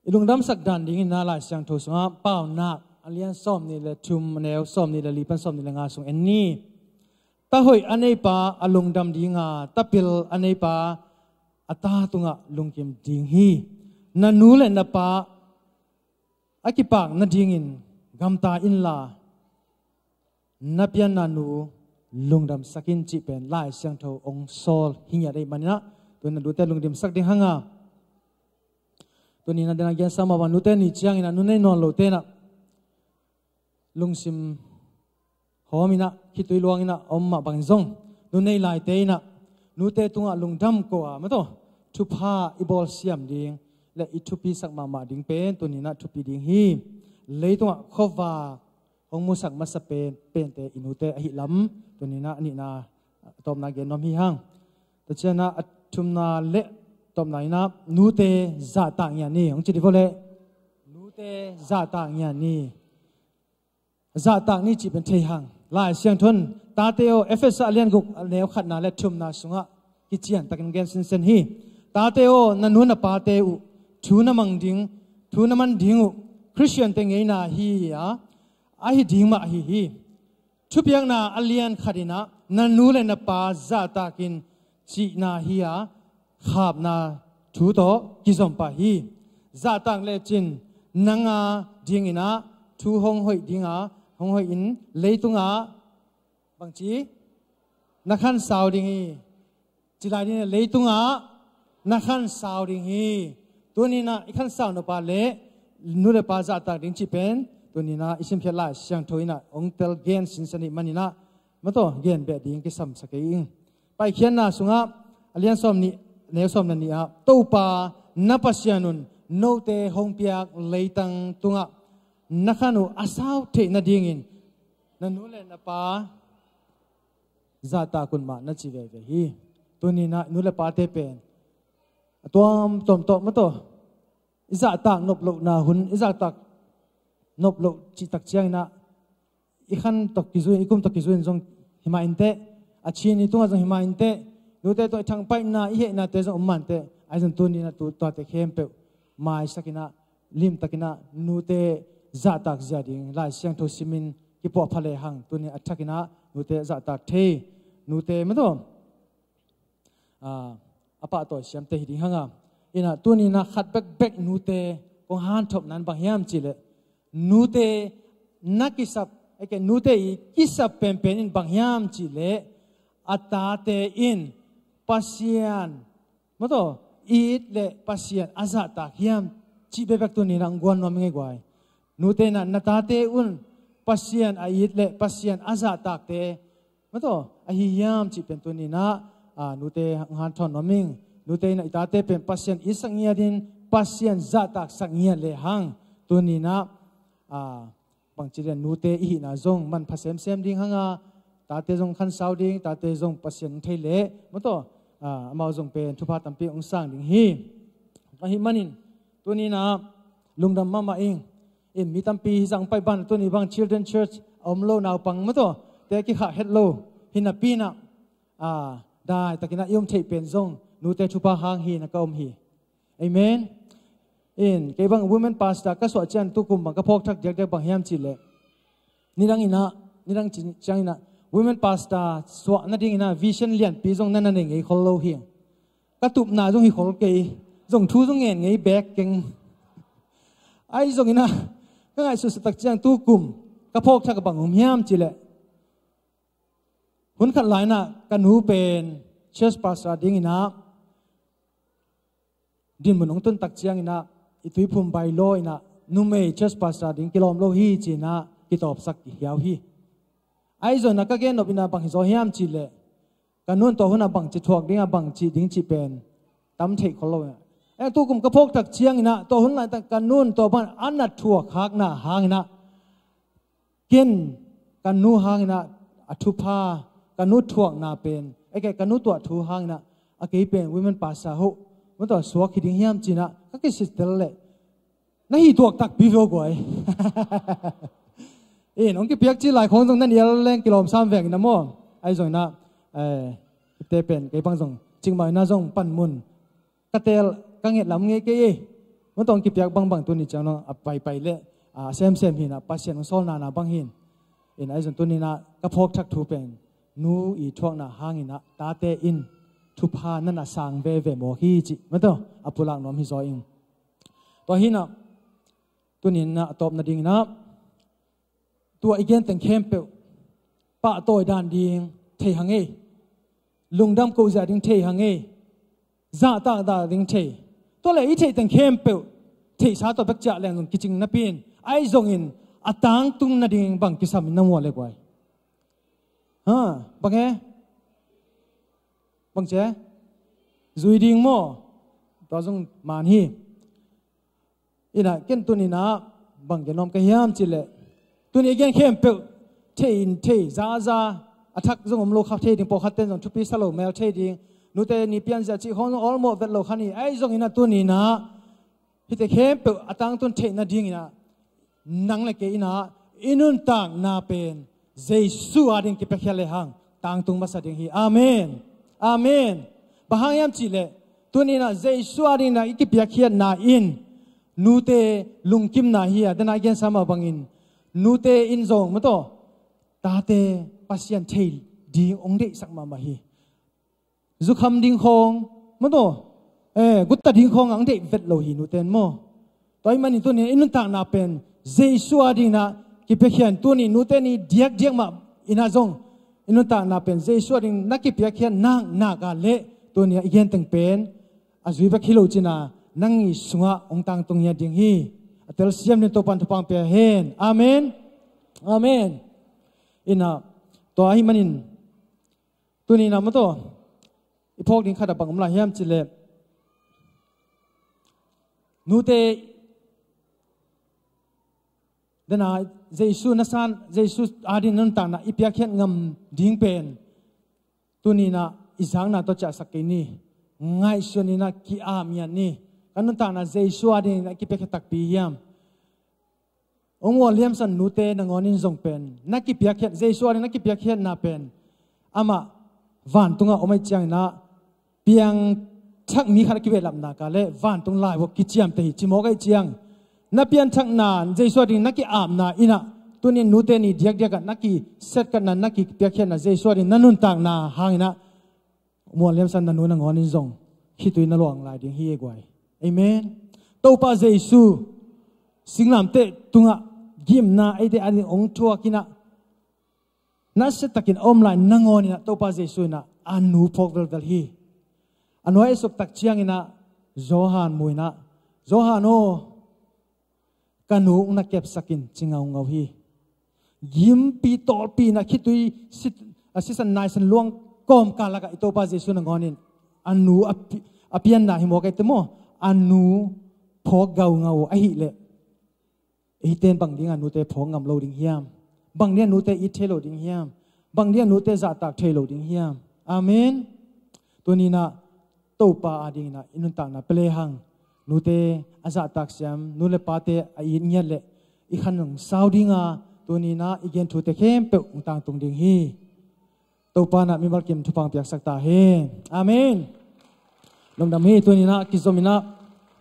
I lungdamsak dan dingin na Lai Siangtho sungah Paunak a lian sawm nih le thum, a neu sawm nih le li pan sawm nih le nga sung en ni. Ta hoih a neipa a lungdam dinga, ta pil a neipa a ta tungah lungkim ding hi. Na nu le na pa a kipak nadingin gamta inla, na pianna nu lungdamsak in cih pen Lai Siangtho hong sawl hi ngiat ahih maninah, tuni na nute lungdimsak ding hanga. Tuni na dena gensa mah bang nute ni cianginah nu nei nawn lote inah lungsim hawm inah khitui luang inah om mah bangin zong, nu nei laite inah nute tungah lungdam ko a, maw taw, thupha i bawl siam ding le i thupisak mahmah ding pen tuni inah thupi ding hi. Leitungah khuavak hong musak masa pen, pente i nute ahi lam tuni inah a nihna, a tawpna gen nuam hi hang. Tua cianah a thumna le tawpna inah nute zahtak ngiat ni, hong ci dih vo leh. Nute zahtak ngiat ni. Zahtak ni cih pen thei hang. Lai Siangtho in, tate aw, Efesa a lian guk a neu khatna le thumna sungah kician takin gen sinsen hi. Tate aw, na nu na pate uh thu na mang ding, thu na man ding uh Khristiante ngeina hi a, ahi ding mah ahi hi. Thupiakna a lian khat inah na nu le na pa zahtak in cihna hi a, khapna thu tawh kizom pah hi. Zahtak lecin nanga dinginah thu hong hoih dinga, hong hoih in leitungah bangci na khansau ding hi. Ci lai ding, leitungah na khansau ding hi. Tuninah i khansau nupa le nu le pa zahtak ding cih pen tuninah i simkhiat Lai Siangtho inah hong tel gen sinsen ahih maninah, maw taw, gen beh ding kisam sa kei ing. Paikhiatna sungah a lian sawm nih, neu sawm na nih ah, Topa na Pasian un note hong piak leitang tungah na khan uh a sau theih nadingin na nu le na pa zahtak un mah na ci veve hi. Tuninah nu le pate pen a tuamtuam tawh, maw taw, i zahtak nop lohna hun, i zahtak nop loh cihtak cianginah i khan tawh kizui, i kum tawh kizui in zong hi mah inteh, a Chin i tungah zong hi mah inteh, nute tawh i thangpaihna, i hehnate zong om mah inteh. Ahi zong tuninah tu, tuate khempeuh maisakinah, limtakinah nute zahtak zia ding Lai Siangtho simin kipuah pha lehang, tuni a thakinah nute zahtak thei, nute, maw taw, a, a pahtawi siamte hi ding hanga. Inah tuninah khat bekbek nute kong hanthawpna in bang hiam cihleh, nute na kisap, eke nute i kisap penpen in bang hiam cihleh, a tate in Pasian, maw taw, it le Pasian a zahtak hiam cih bekbek tuninah hong guan nuam ing ei guai. Nute inah na tate un Pasian a it le Pasian a zahtakte, maw taw, ahi hiam cih pen tuninah, a, nute hong hanthawn nuam ing. Nute inah i tate pen Pasian itsak ngiatin Pasian zahtaksak ngiat lehang tuninah, a, bangci lian nute i hihna zong manpha semsem ding hanga, tate zong khansau ding, tate zong Pasian hong thei leh, maw taw, a, amau zong pen thupha tampi hong sang ding hi. Ahih manin tuninah lungdam mahmah ing. In mi tampi hizah hong pai ban, tuni bang Children Church a om lo, naupang, maw taw, te kikhah het lo hi napi inah, a, daitakinah i om theih pen zong nute thupha hang hi na ka om hi. Amen. In kei bang women pastor ka suah ciang tukum bang ka phawkthak diakdiak bang hiam cihleh, nidang inah, nidang ci-, cianginah women pastor suah nadinginah vision lianpi zong na na nei ngei khol lo hi. Ka tupna zong hi khol kei, zong thu zong ngen ngei bek keng. Ahi zonginah ka ngaihsutsak tak ciang tukum ka phawkthak bang om hiam cihleh, hun khat lai inah ka nu pen church pastor dinginah dinmun hong tun tak cianginah i tuiphum bylaw inah numei church pastor ding kilawm lo hi ci-inah kitawpsak kihiau hi. Ahi zonginah ka gen nop inah bang hi zaw hiam cihleh, ka nu in tua hunah bangci thuak dingah bangci ding cih pen tam theih khol lo inah, eh, tukum ka phawkthak cianginah tua hun laitak ka nu in tua bang a na thuak hakna hanginah ken ka nu hanginah a thupha, ka nu thuakna pen, eke ka nu tuah thu hanginah a kei pen women pastor hoh, maw taw, suak hi ding hiam ci-inah ka kisittel leh, na hi tuak takpi veu guai. In hong kipiak ci lai khawng zong na nial leng kilawm sam veng inah maw. Ahi zonginah, eh, te pen kei bang zong cikmah inah zong panmun ka teel, ka nget lam ngei kei ei. Mawtaw hong kipiak bangbang tuni ciang dong a paipai le a semsem hi inah Pasian hong sawl nana bang hi in. Inah ahi zong tuni inah ka phawk thak thu pen nu i thuakna hang inah tate in thupha na na sang veve mawk hi cih mawtaw a pulak nuam hi zaw ing. Tua hi inah tuni inah a tawp nading inah tua i gen teng khempeuh pahtawi dan ding thei hang ei. Lungdam ko zia ding thei hang ei. Zahtak dan ding thei. Tua le i theih teng khempeuh theihsa tawh bek ciah leng zong kicing napi in ahi zongin a tangtung nading bang kisam in na mual le guai. Ha, bang e? Bang ci e? Zui ding maw? Tua zong man hi. Inah ken tuni inah bang gen nuam ka hiam cih leh tuni i gen khempeuh thei in thei zaza a thak zong om lo kha thei ding, pawlkhat ten zong thupi sa lo mel thei ding, nute ni pianzia cih khawng zong awlmawh vet lo kha ni. Ahi zong inah tuni inah hihte khempeuh a tangtun theih nading inah nang le kei inah i nuntakna pen Jesu ading kipiakhia le hang tangtung masa ding hi. Amen. Amen. Bang hang hiam cih leh tuni inah Jesu ading inah i kipiakkhiatna in nute lungkimna hi a, dena i gensa mah bangin nute in zong mawtaw tate Pasian thei ding hong deihsak mahmah hi. Zukham ding khawng mawtaw, eh, gutta ding khawng a hong deih vet lo hi nute in maw. Tua ahih manin tuni i nuntakna pen Jesu ading inah kipiakhia in tuni nute ni diakdiak mah inah zong i nuntakna pen Jesu ading na kipiakhia nak nak a leh tuni a i gen teng pen a zui bek hi lo cin a nang i sungah hong tangtung ngiat ding hi. A telsiam ding Topan thupha pia hen. Amen. Amen. Inah tua ahih manin tuni inah mawtaw i phawk ding khat a bang om lai hiam cih leh nute dena Jesu na san, Jesu ading nuntakna i piakkhiat ngam ding pen tuni inah i zakna tawh ciahsak kei ni. Ngaihsun inah ki-ap ngiat ni. Ka nuntakna Jesu ading inah kipiakkhiat takpi hiam? Hong mualliamsan nute nangawn in zong pen na kipiakkhiat, Jesu ading na kipiakkhiatna pen amah vantungah om ahih ciang inah piangthak mi khat a kibehlapna ka le vantung laibu kiciamteh hi ci mawk ahih ciang na pianthakna Jesu ading na ki-apna inah tuni nute ni diakdiak ah na kisetkatna na kipiakkhiatna Jesu ading na nuntakna hang inah mualliamsan na nu nangawn in zong khitui na luang lai ding hi e guai. Amen. Topa Jesu singlamteh tungah gimna eite ading hong thuak inah nasia takin a om lai nangawn inah Topa Jesu inah a nu phawk velvel hi. A nuai a suk tak ciang inah Johan mu inah, Johan aw, ka nu hong na kepsak in ci ngaungau hi. Gimpi tawlpi inah khitui sit, a sisan naisan luang kawmkal lakah i Topa Jesu nangawn in a nu a pi-, a pianna hi mawk ei te maw? A nu phawk ngaungau ahih leh eite in bang dingah nute phawk ngam lo ding hiam? Bang dingah nute it thei lo ding hiam? Bang dingah nute zahtak thei lo ding hiam? Amen. Tuni inah Topa ading inah i nuntakna pia le hang nute a zahtak siam, nu le pate a it ngiat leh i khan hong sau ding a, tuni inah i gen thute khempeuh hong tangtung ding hi. Topa inah mimal kim thupha hong piaksak ta hen. Amen. Lungdam hi. Tuni inah kizom inah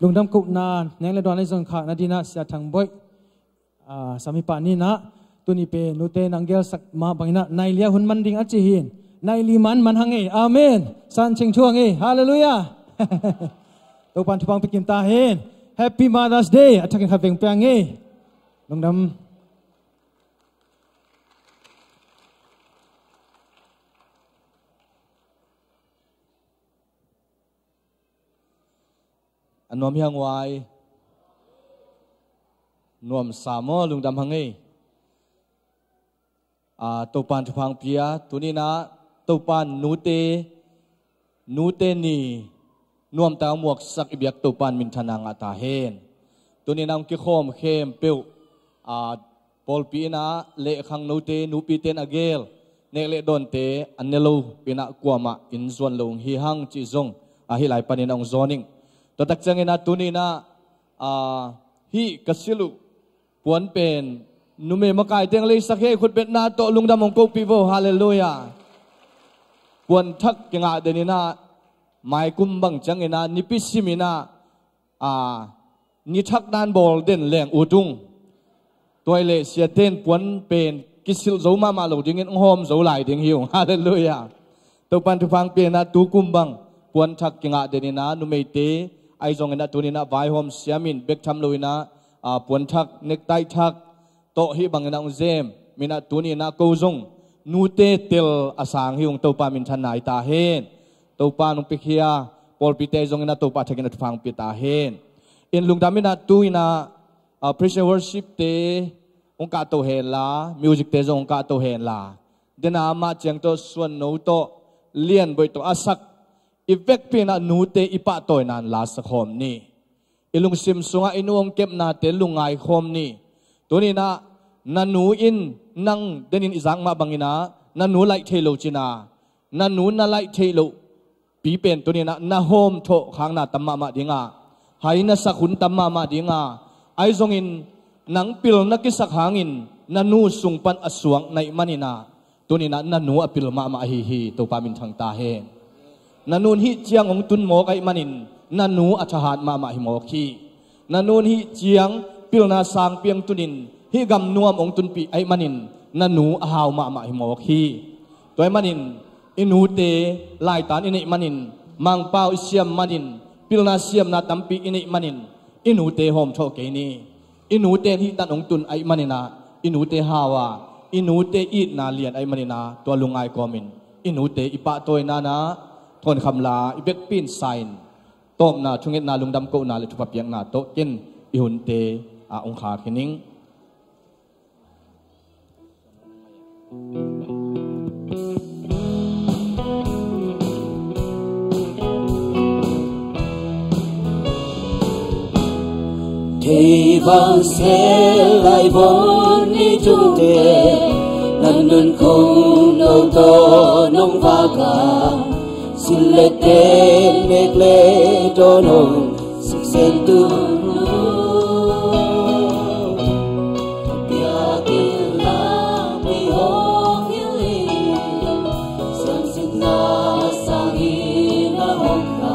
lungdam kohna nek le duan a i zon khak nading inah Sia Thang Boih, ah, samipa ni inah tuni pen nute nang gelsak mah bang inah nai li a hun man ding a ci hi. Nai li man man hang ei. Amen. San cing thu hang ei. Halleluiah. Topan thupha hong pia kim ta hen. Happy Mother's Day. A thakin khat veng pia hang ei. Lungdam. A nuam hi hang uai. Nuamsa maw, lungdam hang ei. A, Topan thupha hong pia, tuni inah Topan nute, nute ni nuamtak muaksak i biak Topan minthanna ngah ta hen. Tuni inah hong kikhawm khempeuh, a, pawlpi inah lehkhangnote, nupite in a gel, nek le dawnte a ne lo inah kuamah in zuan lo hong hi hang cih zong ahi lai panin hong zawn ing. Tua tak ciang inah tuni inah, a, hih ka silh uh puan pen numei makaite hong leisak hi. Khutbetna tawh lungdam hong kohpih vo. Halleluiah. Puan thak kingah den inah maikum bang ciang inah nipi sim inah, a, ni thak dan bawl den leng ut ung. Tua hileh siate in puan pen kisilh zo mahmah lo dingin hong hawm zo lai ding hi ung. Halleluiah. Topa'n thupha hong pia in ah tu kum bang puan thak kingah den in ah numeite ahi zongin ah tuni in ah vaihawm siamin bek tham lo in ah, ah, puan thak, necktie thak tawh hih bangin ah hong zem in ah tuni in ah ko zong nute tel a sang hi ung. Topa minthanna hi ta hen. Topa'n hong piakhia pawlpite zongin ah Topa thakin ah thupha hong pia ta hen. In lungdam in ah tu in ah, ah, praise and worship te hong kahto hen la, music te zong hong kahto hen la, den a mah ciang tawh Suan No tawh Lian Boih tawh a sak i vekpi in ah nute i pahtawina in la sakhawm ni. I lungsim sungah i nu hong kepnate lungngai khawm ni. Tuni in ah na nu in nang den in i zak mah bangin ah na nu laih thei lo cin ah, na nu na laih theih loh pi pen tuni in ah na hawmthawh khakna tam mahmah ding a, hai na sak hun tam mahmah ding a, ahi zongin nang pil na kisak hangin na nu sung pan a suak na hih manin ah tuni in ah na nu a pil mahmah ahi hi. Topa minthang ta hen. Na nu in hih ciang hong tun mawk ahih manin na nu a thahat mahmah hi mawk hi. Na nu in hih ciang pilna sangpi hong tunin hih gam nuam hong tunpih ahih manin na nu a hau mahmah hi mawk hi. Tua ahih manin i nute laitan i neih manin, Mangpau i siam manin, pilna siamna tampi i neih manin i nute hawmthawh kei ni. I nute in hih tan hong tun ahih manin ah i nute hau a, i nute itna lian ahih manin ah tua lungngai kawmin i nute i pahtawina in ah thawn kham la i vekpi in sa in, tawpna, thungetna, lungdam kohna le thupha piakna tawh ken i hunte ah hong khak hi ning. Thei bang sel lai bon ni tungte, nan nun khong no to nong vaka, sin le ten mek le to nong sik sen tu nu. Pia kin lang pi hong yuli, sang sin na sang i na hong ka.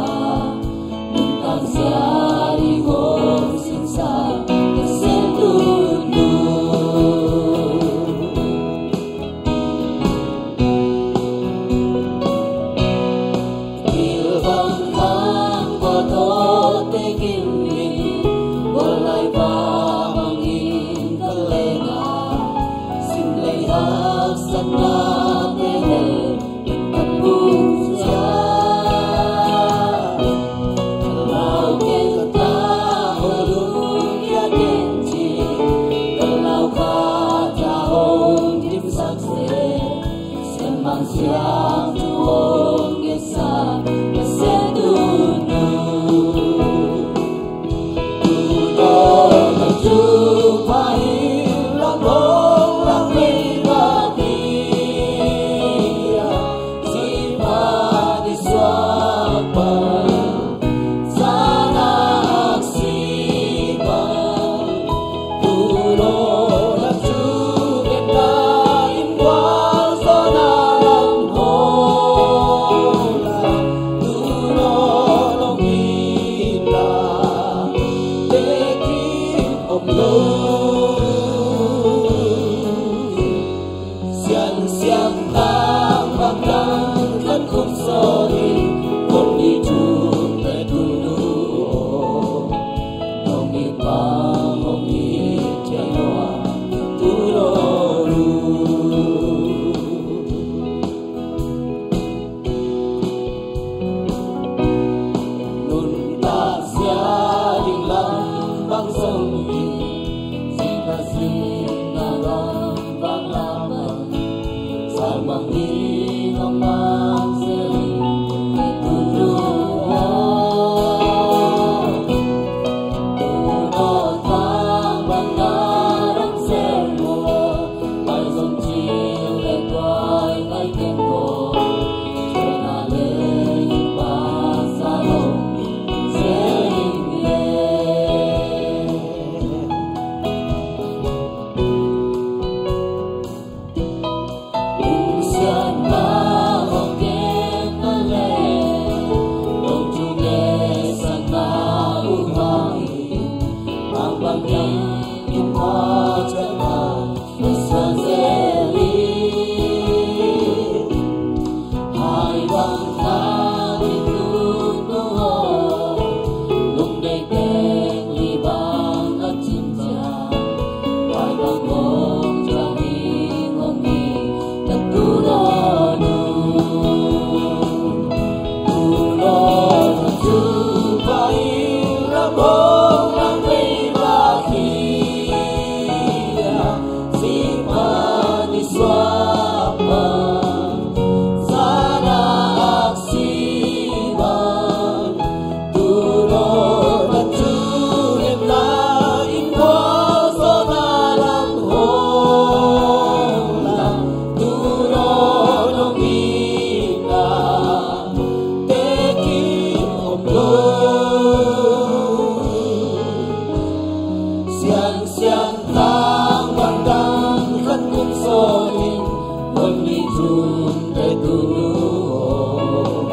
Siangsiang tang bang dang khat kung sawnin, lungni tun te tu lu aw,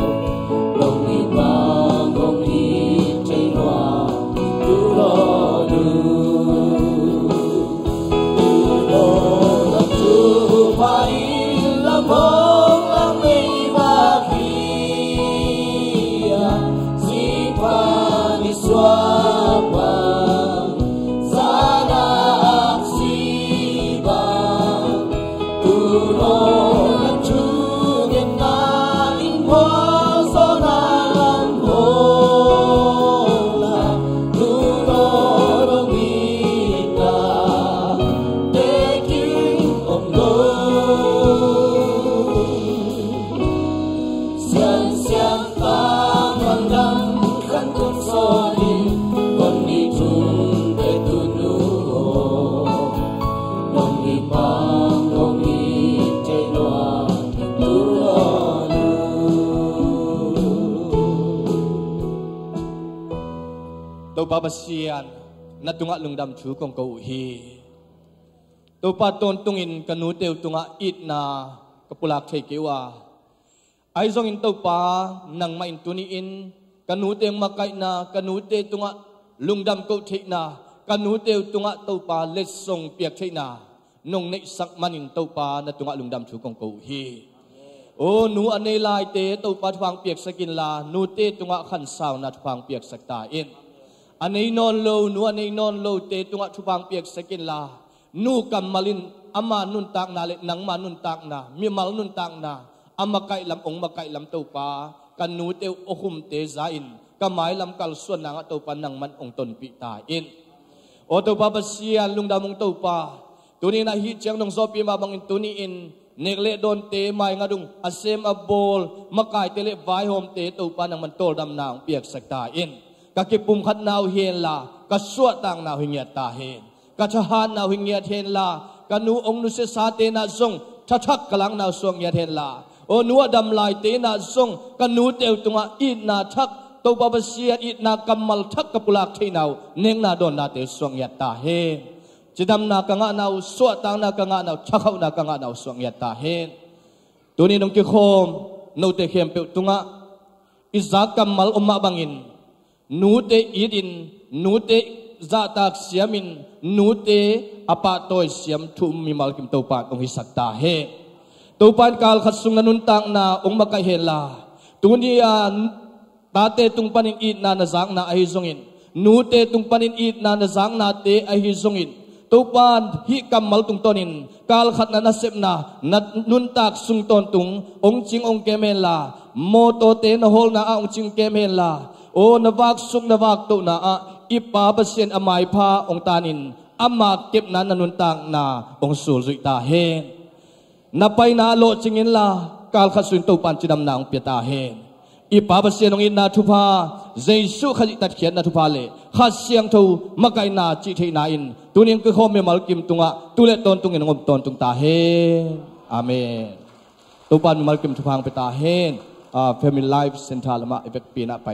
lungni bang lungni thei lua tu law lu. Siangsiang tang bang dang khat kung sawnin, lungni tun te tu lu aw, lungni bang lungni thei lua tu law lu. Topa Pasian, na tungah lungdam thu kong ko uh hi. Topa, tawntungin ka nute uh tungah itna ka pulak thei kei uh a, ahi zongin Topa, nangmah in tuni-in ka nute makaihna, ka nute tungah lungdam koh theihna, ka nute uh tungah Topa letsong piak theihna nong neihsak manin Topa, na tungah lungdam thu kong ko uh hi. O nu a nei laite Topa, thupha piaksak inla, nute tungah khansauna thupha piaksak ta in. A nei nawn lo nu, a nei nawn lote tungah thupha piaksak inla, nu kammal in ama nuntakna le nangma nuntakna, mimal nuntakna, a makaih lam, ong makaih lam Topa, ka nute uh awkhumte za-in ka mailam kalsuan nangah Topa, nangman ong tonpih ta in. O Topa Pasian, lungdam ung Topa, tuni-in a hih ciang nong zawhpih mah bangin tuni-in nek le dawnte, maingat ung, a sem a bawl makaite le vaihawmte Topa, nangman tawldamna ong piaksak ta in. Ka kipumkhatna uh hi henla, ka suahtakna uh hi ngiat ta hen. Ka thahatna uh hi ngiat henla, ka nu ong nusiasate nah zong thathak ka lakna uh suak ngiat henla, o nu a dam laite nah zong ka nute uh tungah itna thak, Topa Pasian, itna kammal thak ka pulak theihna uh, nekna dawnnate uh suak ngiat ta hen. Cidamna ka ngahna uh, suahtakna ka ngahna uh, thakhauhna ka ngahna uh suak ngiat ta hen. Tuni nong kikhawm note khempeuh tungah i zak kammal om mah bangin, nute itin, nute zahtak siamin, nute a pahtawi siam thu um mimal kim Topa in ong hisak ta hen. Topa in kalkhat sung na nuntakna ong makaih henla, tuni a tate tung panin itna na zakna ahi zongin, nute tung panin itna na zaknate ahi zongin, Topa in hih kammal tungtawnin kalkhat na nasepna, na nuntak sung tawntung ong cing ong kem henla, mawtawte na hawlna ah ong cing kem henla, aw na vaksuk na vaktohna ah i Pa Pasian a maipha ong tanin ama kepna na nuntakna ong sulzuih ta hen. Na paina ah lawhcing inla, kalkhat sungin Topa in cidamna hong pia ta hen. I Pa Pasian hong itna thupha, Jesuh Khazih tatkhiatna thupha le Kha Siangtho makaihna cih theihna in tuni hong kikhawm mimal kim tungah tu le tawntungin hong om tawntung ta hen. Amen. Topa in mimal kim thupha hong pia ta hen. Ah, Family Life Center lamah i vekpi-in ah pai